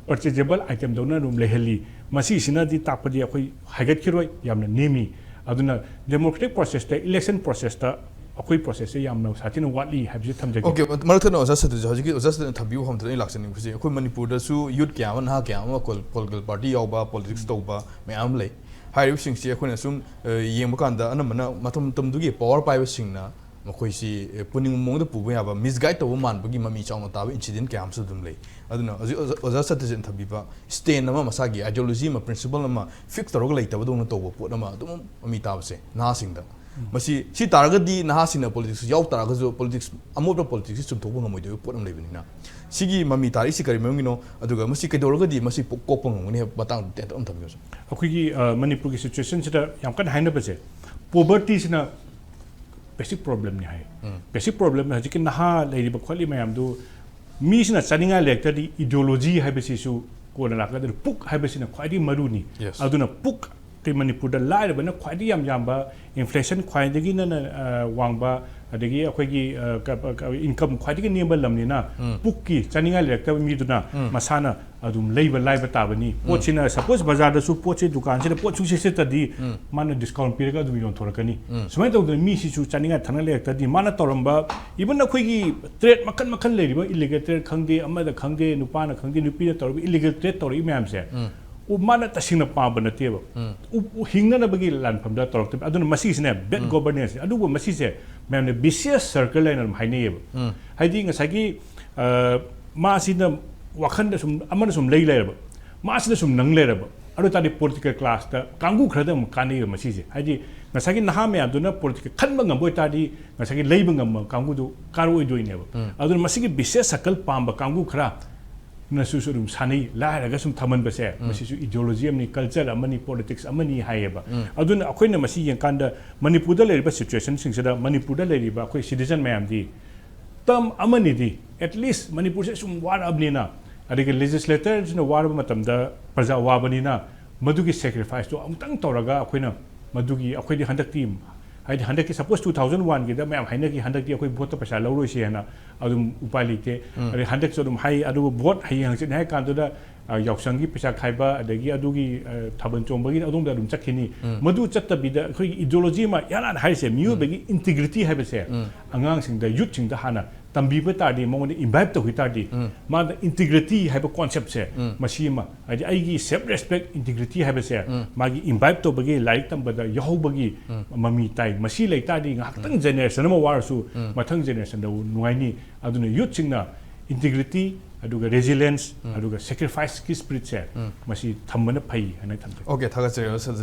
ꯄꯔꯆꯦꯖꯦꯕꯜ ꯑꯥꯏꯇꯦꯝꯗꯧꯅ ꯑꯗꯨꯝ ꯂꯩꯍꯜꯂꯤ꯫ ꯃꯁꯤꯁꯤꯅꯗꯤ ꯇꯥꯛꯄꯗꯤ ꯑꯩꯈꯣꯏ ꯍꯥꯏꯒꯠꯈꯤꯔꯣꯏ, ꯌꯥꯝꯅ ꯅꯦꯝꯃꯤ꯫ ꯑꯗꯨꯅ ꯗꯦꯃꯣꯀ꯭ꯔꯦꯇꯤꯛ ꯄ꯭ꯔꯣꯁꯦꯁꯇ, ꯏꯂꯦꯛꯁꯟ ꯄ꯭ꯔꯣꯁꯦꯁꯇ ꯑꯩꯈꯣꯏ ꯄ꯭ꯔꯣꯁꯦꯁꯁꯦ ꯌꯥꯝꯅ ꯁꯥꯊꯤꯅ ꯋꯥꯠꯂꯤ ꯍꯥꯏꯕꯁꯤ ꯊꯝꯖꯒꯦ꯫ Okay, ꯃꯔꯛ ꯊꯠꯅ ꯑꯣꯖꯥ ꯁꯇ꯭ꯌꯖꯤꯠ, ꯍꯧꯖꯤꯛꯀꯤ ꯑꯣꯖꯥ ꯁꯇ꯭ꯌꯖꯤꯠꯅ ꯊꯝꯕꯤꯕ ꯋꯥꯐꯝꯗꯨꯗ ꯑꯩ ꯂꯥꯛꯆꯅꯤꯡꯕꯁꯦ, ꯑꯩꯈꯣꯏ ꯃꯅꯤꯄꯨꯔꯗꯁꯨ ꯌꯨꯠ ꯀꯌꯥ ꯑꯃ, ꯅꯍꯥ ꯀꯌꯥ ꯑꯃ ꯄꯣꯂꯤꯇꯤꯀꯦꯜ ꯄꯥꯔꯇꯤ ꯌꯥꯎꯕ, ꯄꯣꯂꯤꯇꯤꯛꯁ ꯇꯧꯕ ꯃꯌꯥꯝ ꯑꯃ ꯂꯩ꯫ ꯍꯥꯏꯔꯤꯕꯁꯤꯡꯁꯤ ꯑꯩꯈꯣꯏꯅ ꯁꯨꯝ, ꯑ, ꯌꯦꯡꯕ ꯀꯥꯟꯗ ꯑꯅꯝꯕꯅ ꯃꯇꯝ ꯃꯇꯝꯗꯨꯒꯤ ꯄꯋꯥꯔ ꯄꯥꯏꯕꯁꯤꯡꯅ ꯃꯈꯣꯏꯁꯤ, ꯑ, ꯄꯨꯅꯤꯡꯕ ꯃꯑꯣꯡꯗ ꯄꯨꯕ ꯌꯥꯕ, ꯃꯤꯁꯒꯥꯏꯗ ꯇꯧꯕ ꯃꯥꯟꯕꯒꯤ ꯃꯃꯤ ꯆꯥꯎꯅ ꯇꯥꯕ ꯏꯟꯁꯤꯗꯦꯟ ꯀꯌꯥ ꯑꯃꯁꯨ ꯑꯗꯨꯝ ꯂꯩ꯫ ꯑꯗꯨꯅ ꯍꯧꯖꯤꯛ ꯑꯣꯖꯥ, ꯑꯣꯖꯥ ꯁꯇ꯭ꯌꯖꯤꯠꯅ ꯊꯝꯕꯤꯕ ꯁ꯭ꯇꯦꯟ ꯑꯃ, ꯃꯁꯥꯒꯤ ꯑꯥꯏꯗꯤꯌꯣꯂꯣꯖꯤ ꯑꯃ, ꯄ꯭ꯔꯤꯟꯁꯤꯄꯜ ꯑꯃ ꯐꯤꯛꯁ ꯇꯧꯔꯒ ꯂꯩꯇꯕꯗꯧꯅ ꯇꯧꯕ ꯄꯣꯠ ꯑꯃ ꯑꯗꯨꯝ ꯃꯃꯤ ꯇꯥꯕꯁꯦ ꯅꯍꯥꯁꯤꯡꯗ꯫ ꯃꯁꯤ, ꯁꯤ ꯇꯥꯔꯒꯗꯤ ꯅꯍꯥꯁꯤꯡꯅ ꯄꯣꯂꯤꯇꯤꯛꯁ ꯌꯥꯎ ꯇꯥꯔꯒꯁꯨ ꯄꯣꯂꯤꯇꯤꯛꯁ, ꯑꯃꯣꯠꯄ ꯄꯣꯂꯤꯇꯤꯛꯁꯁꯤ ꯆꯨꯝꯊꯣꯛꯄ ꯉꯝꯃꯣꯏꯗꯣꯏꯕ ꯄꯣꯠ ꯑꯃ ꯂꯩꯕꯅꯤꯅ, ꯁꯤꯒꯤ ꯃꯃꯤ ꯇꯥꯔꯛꯏꯁꯤ ꯀꯔꯤ ꯃꯔꯝꯒꯤꯅꯣ? ꯑꯗꯨꯒ ꯃꯁꯤ ꯀꯩꯗꯧꯔꯒꯗꯤ ꯃꯁꯤ ꯄꯣꯛ-, ꯀꯣꯛꯄ ꯉꯝꯒꯅꯤ ꯍꯥꯏꯕ ꯃꯇꯥꯡꯗ ꯇꯦꯟꯇꯛ ꯑꯃ ꯊꯝꯕꯤꯌꯨ, ꯁꯥꯔ꯫ ꯑꯩꯈꯣꯏꯒꯤ, ꯑ, ꯃꯅꯤꯄꯨꯔꯒꯤ ꯁꯤꯆꯨꯋꯦꯁꯟꯁꯤꯗ ꯌꯥꯝ ꯀꯟꯅ ꯍꯥꯏꯅꯕꯁꯦ, ꯄꯣꯕꯔꯇꯤꯁꯤꯅ ꯕꯦꯁꯤꯛ ꯄ꯭ꯔꯣꯕ꯭ꯂꯦꯝꯅꯤ ꯍꯥꯏ꯫ ꯕꯦꯁꯤꯛ ꯄ꯭ꯔꯣꯕ꯭ꯂꯦꯝ ꯍꯧꯖꯤꯛꯀꯤ ꯅꯍꯥ ꯂꯩꯔꯤꯕ ꯈꯣꯠꯂꯤ ꯃꯌꯥꯝꯗꯨ ꯃꯤꯁꯤꯅ ꯆꯥꯅꯤꯡꯉꯥꯏ ꯂꯩꯔꯛꯇ꯭ꯔꯗꯤ ideology ꯍꯥꯏꯕꯁꯤꯁꯨ ꯀꯣꯟꯅ ꯂꯥꯛꯀꯗꯣꯏꯅꯤ꯫ ꯄꯨꯛ ꯍꯥꯏꯕꯁꯤꯅ ꯈ꯭ꯋꯥꯏꯗꯒꯤ ꯃꯔꯨꯅꯤ꯫ Yes. ꯑꯗꯨꯅ ꯄꯨꯛ, ꯑꯩꯈꯣꯏ ꯃꯅꯤꯄꯨꯔꯗ ꯂꯥꯏꯔꯕꯅ ꯈ꯭ꯋꯥꯏꯗꯒꯤ ꯌꯥꯝ ꯌꯥꯝꯕ, inflation ꯈ꯭ꯋꯥꯏꯗꯒꯤ ꯅ-, ꯅ-, ꯑ, ꯋꯥꯡꯕ, ꯑꯗꯒꯤ ꯑꯩꯈꯣꯏꯒꯤ, ꯑ, ꯀ-, ꯀ-, income ꯈ꯭ꯋꯥꯏꯗꯒꯤ ꯅꯦꯝꯕ ꯂꯝꯅꯤꯅ, ꯎꯝ. ꯄꯨꯛꯀꯤ ꯆꯥꯅꯤꯡꯉꯥꯏ ꯂꯩꯔꯛꯇꯕ ꯃꯤꯗꯨꯅ ꯎꯝ. ꯃꯁꯥꯅ ꯑꯗꯨꯝ ꯂꯩꯕ ꯂꯥꯏꯕ ꯇꯥꯕꯅꯤ꯫ ꯎꯝ. ꯄꯣꯠꯁꯤꯅ suppose ꯕꯖꯥꯔꯗꯁꯨ ꯄꯣꯠꯁꯦ, ꯗꯨꯀꯥꯟꯁꯤꯗ ꯄꯣꯠ ꯁꯨꯡꯁꯤꯠ ꯁꯤꯠꯇ꯭ꯔꯗꯤ ꯎꯝ. ꯃꯥꯅ discount ꯄꯤꯔꯒ ꯑꯗꯨꯝ ꯌꯣꯟꯊꯣꯔꯛꯀꯅꯤ꯫ ꯎꯝ. ꯁꯨꯃꯥꯏꯅ ꯇꯧꯗꯅ ꯃꯤꯁꯤꯁꯨ ꯆꯥꯅꯤꯡꯉꯥꯏ ꯊꯛꯅꯤꯡꯉꯥꯏ ꯂꯩꯔꯛꯇ꯭ꯔꯗꯤ ꯃꯥꯅ ꯇꯧꯔꯝꯕ, even ꯑꯩꯈꯣꯏꯒꯤ trade ꯃꯈꯜ ꯃꯈꯜ ꯂꯩꯔꯤꯕ, illegal trade ꯈꯪꯗꯦ, ꯑꯃꯗ ꯈꯪꯗꯦ, ꯅꯨꯄꯥꯅ ꯈꯪꯗꯦ, ꯅꯨꯄꯤꯅ ꯇꯧꯔꯤꯕ illegal trade ꯇꯧꯔꯛꯏ ꯃꯌꯥꯝꯁꯦ, ꯎꯝ. ꯎ-, ꯃꯥꯅ ꯇꯁꯦꯡꯅ ꯄꯥꯝꯕ ꯅꯠꯇꯦꯕ꯫ ꯎꯝ. ꯎ-, ꯎ-, ꯍꯤꯡꯅꯅꯕꯒꯤ ꯂꯥꯟꯐꯝꯗ ꯇꯧꯔꯛꯇꯕ꯫ ꯑꯗꯨꯅ ꯃꯁꯤꯒꯤꯁꯤꯅꯦ, bad ꯎꯝ. governance꯫ ꯑꯗꯨꯕꯨ ꯃꯁꯤꯁꯦ ꯃꯌꯥꯝꯅ vicious circle ꯍꯥꯏꯅ ꯑꯗꯨꯝ ꯍꯥꯏꯅꯩꯌꯦꯕ꯫ ꯎꯝ. ꯍꯥꯏꯗꯤ ꯉꯁꯥꯏꯒꯤ, ꯑ, ꯃꯥꯁꯤꯅ ꯋꯥꯈꯟꯗ ꯁꯨꯝ, ꯑꯃꯅ ꯁꯨꯝ ꯂꯩ ꯂꯩꯔꯕ, ꯃꯥꯁꯤꯅ ꯁꯨꯝ ꯅꯪ ꯂꯩꯔꯕ, ꯑꯗꯨ ꯑꯣꯏ ꯇꯥꯔꯗꯤ political classꯇ ꯀꯥꯡꯕꯨ ꯈꯔꯗ ꯑꯃꯨꯛ ꯀꯥꯟꯅꯩꯕ ꯃꯁꯤꯁꯦ꯫ ꯍꯥꯏꯗꯤ ꯉꯁꯥꯏꯒꯤ ꯅꯍꯥ ꯃꯌꯥꯝꯗꯨꯅ political ꯈꯟꯕ ꯉꯝꯕ ꯑꯣꯏ ꯇꯥꯔꯗꯤ ꯉꯁꯥꯏꯒꯤ ꯂꯩꯕ ꯉꯝꯕ ꯀꯥꯡꯕꯨꯗꯨ ꯀꯥꯔꯛꯑꯣꯏꯗꯣꯏꯅꯦꯕ꯫ ꯎꯝ. ꯑꯗꯨꯅ ꯃꯁꯤꯒꯤ vicious circle ꯄꯥꯝꯕ ꯀꯥꯡꯕꯨ ꯈꯔ ꯅꯁꯨꯁꯨ ꯑꯗꯨꯝ ꯁꯥꯟꯅꯩ꯫ ꯂꯥꯏꯔꯒ ꯁꯨꯝ ꯊꯝꯍꯟꯕꯁꯦ, ꯎꯝ. ꯃꯁꯤꯁꯨ ideology ꯑꯃꯅꯤ, culture ꯑꯃꯅꯤ, politics ꯑꯃꯅꯤ ꯍꯥꯏꯌꯦꯕ꯫ ꯎꯝ. ꯑꯗꯨꯅ ꯑꯩꯈꯣꯏꯅ ꯃꯁꯤ ꯌꯦꯡꯀꯥꯟꯗ ꯃꯅꯤꯄꯨꯔꯗ ꯂꯩꯔꯤꯕ situationꯁꯤꯡꯁꯤꯗ ꯃꯅꯤꯄꯨꯔꯗ ꯂꯩꯔꯤꯕ ꯑꯩꯈꯣꯏ citizen ꯃꯌꯥꯝꯗꯤ term ꯑꯃꯅꯤꯗꯤ, at least ꯃꯅꯤꯄꯨꯔꯁꯦ ꯁꯨꯝ ꯋꯥꯔꯛꯑꯕꯅꯤꯅ, ꯑꯗꯒꯤ legislatorꯁꯤꯅ ꯋꯥꯔꯕ ꯃꯇꯝꯗ ꯄ꯭ꯔꯖꯥ ꯋꯥꯕꯅꯤꯅ, ꯃꯗꯨꯒꯤ sacrificeꯇꯣ ꯑꯃꯨꯛꯇꯪ ꯇꯧꯔꯒ ꯑꯩꯈꯣꯏꯅ ꯃꯗꯨꯒꯤ, ꯑꯩꯈꯣꯏꯗꯤ ꯍꯟꯗꯛꯇꯤ, ꯍꯥꯏꯗꯤ ꯍꯟꯗꯛꯀꯤ suppose two thousand oneꯒꯤꯗ ꯃꯌꯥꯝ ꯍꯥꯏꯅꯈꯤ, ꯍꯟꯗꯛꯇꯤ ꯑꯩꯈꯣꯏ voteꯇ ꯄꯩꯁꯥ ꯂꯧꯔꯣꯏꯁꯦ ꯍꯥꯏꯅ, ꯑꯗꯨꯝ ꯎꯄꯥꯏ ꯂꯩꯇꯦ꯫ ꯎꯝ. ꯑꯗꯩ ꯍꯟꯗꯛꯁꯨ ꯑꯗꯨꯝ ꯍꯥꯏ, ꯑꯗꯨꯕꯨ vote ꯍꯌꯦꯡ ꯍꯪꯆꯤꯠꯅꯤ ꯍꯥꯏ ꯀꯥꯟꯗꯨꯗ, ꯑ, ꯌꯥꯎꯁꯪꯒꯤ ꯄꯩꯁꯥ ꯈꯥꯏꯕ, ꯑꯗꯒꯤ ꯑꯗꯨꯒꯤ, ꯑ, ꯊꯥꯕꯜ ꯆꯣꯡꯕꯒꯤ ꯑꯗꯣꯝꯗ ꯑꯗꯨꯝ ꯆꯠꯈꯤꯅꯤ꯫ ꯎꯝ. ꯃꯗꯨ ꯆꯠꯇꯕꯤꯗ ꯑꯩꯈꯣꯏꯒꯤ ideology ꯑꯃ, ꯏꯍꯥꯟ ꯍꯥꯟꯅ ꯍꯥꯏꯔꯤꯁꯦ, ꯃꯤꯑꯣꯏꯕꯒꯤ integrity ꯍꯥꯏꯕꯁꯦ ꯎꯝ. ꯑꯉꯥꯡꯁꯤꯡꯗ, youthꯁꯤꯡꯗ ꯍꯥꯟꯅ ꯇꯝꯕꯤꯕ ꯇꯥꯔꯗꯤ, ꯃꯉꯣꯟꯗ imbibe ꯇꯧꯈꯤ ꯇꯥꯔꯗꯤ, ꯎꯝ. ꯃꯥꯗ integrity ꯍꯥꯏꯕ conceptꯁꯦ, ꯎꯝ. ꯃꯁꯤ ꯑꯃ, ꯍꯥꯏꯗꯤ ꯑꯩꯒꯤ self respect, integrity ꯍꯥꯏꯕꯁꯦ, ꯎꯝ. ꯃꯥꯒꯤ imbibe ꯇꯧꯕꯒꯤ, ꯂꯥꯏꯔꯤꯛ ꯇꯝꯕꯗ ꯌꯥꯎꯍꯧꯕꯒꯤ ꯎꯝ. ꯃꯃꯤ ꯇꯥꯏ꯫ ꯃꯁꯤ ꯂꯩ ꯇꯥꯔꯗꯤ ꯉꯥꯏꯍꯥꯛꯇꯪ generation ꯑꯃ ꯋꯥꯔꯁꯨ ꯎꯝ. ꯃꯊꯪ generationꯗ ꯅꯨꯡꯉꯥꯏꯅꯤ꯫ ꯑꯗꯨꯅ youthꯁꯤꯡꯅ integrity, ꯑꯗꯨꯒ resilience, ꯎꯝ. ꯑꯗꯨꯒ sacrificeꯀꯤ spiritꯁꯦ, ꯎꯝ. ꯃꯁꯤ ꯊꯝꯕꯅ ꯐꯩ ꯍꯥꯏꯅ ꯊꯝꯖꯩ꯫ Okay, ꯊꯥꯒꯠꯆꯔꯤ, ꯁꯔ꯫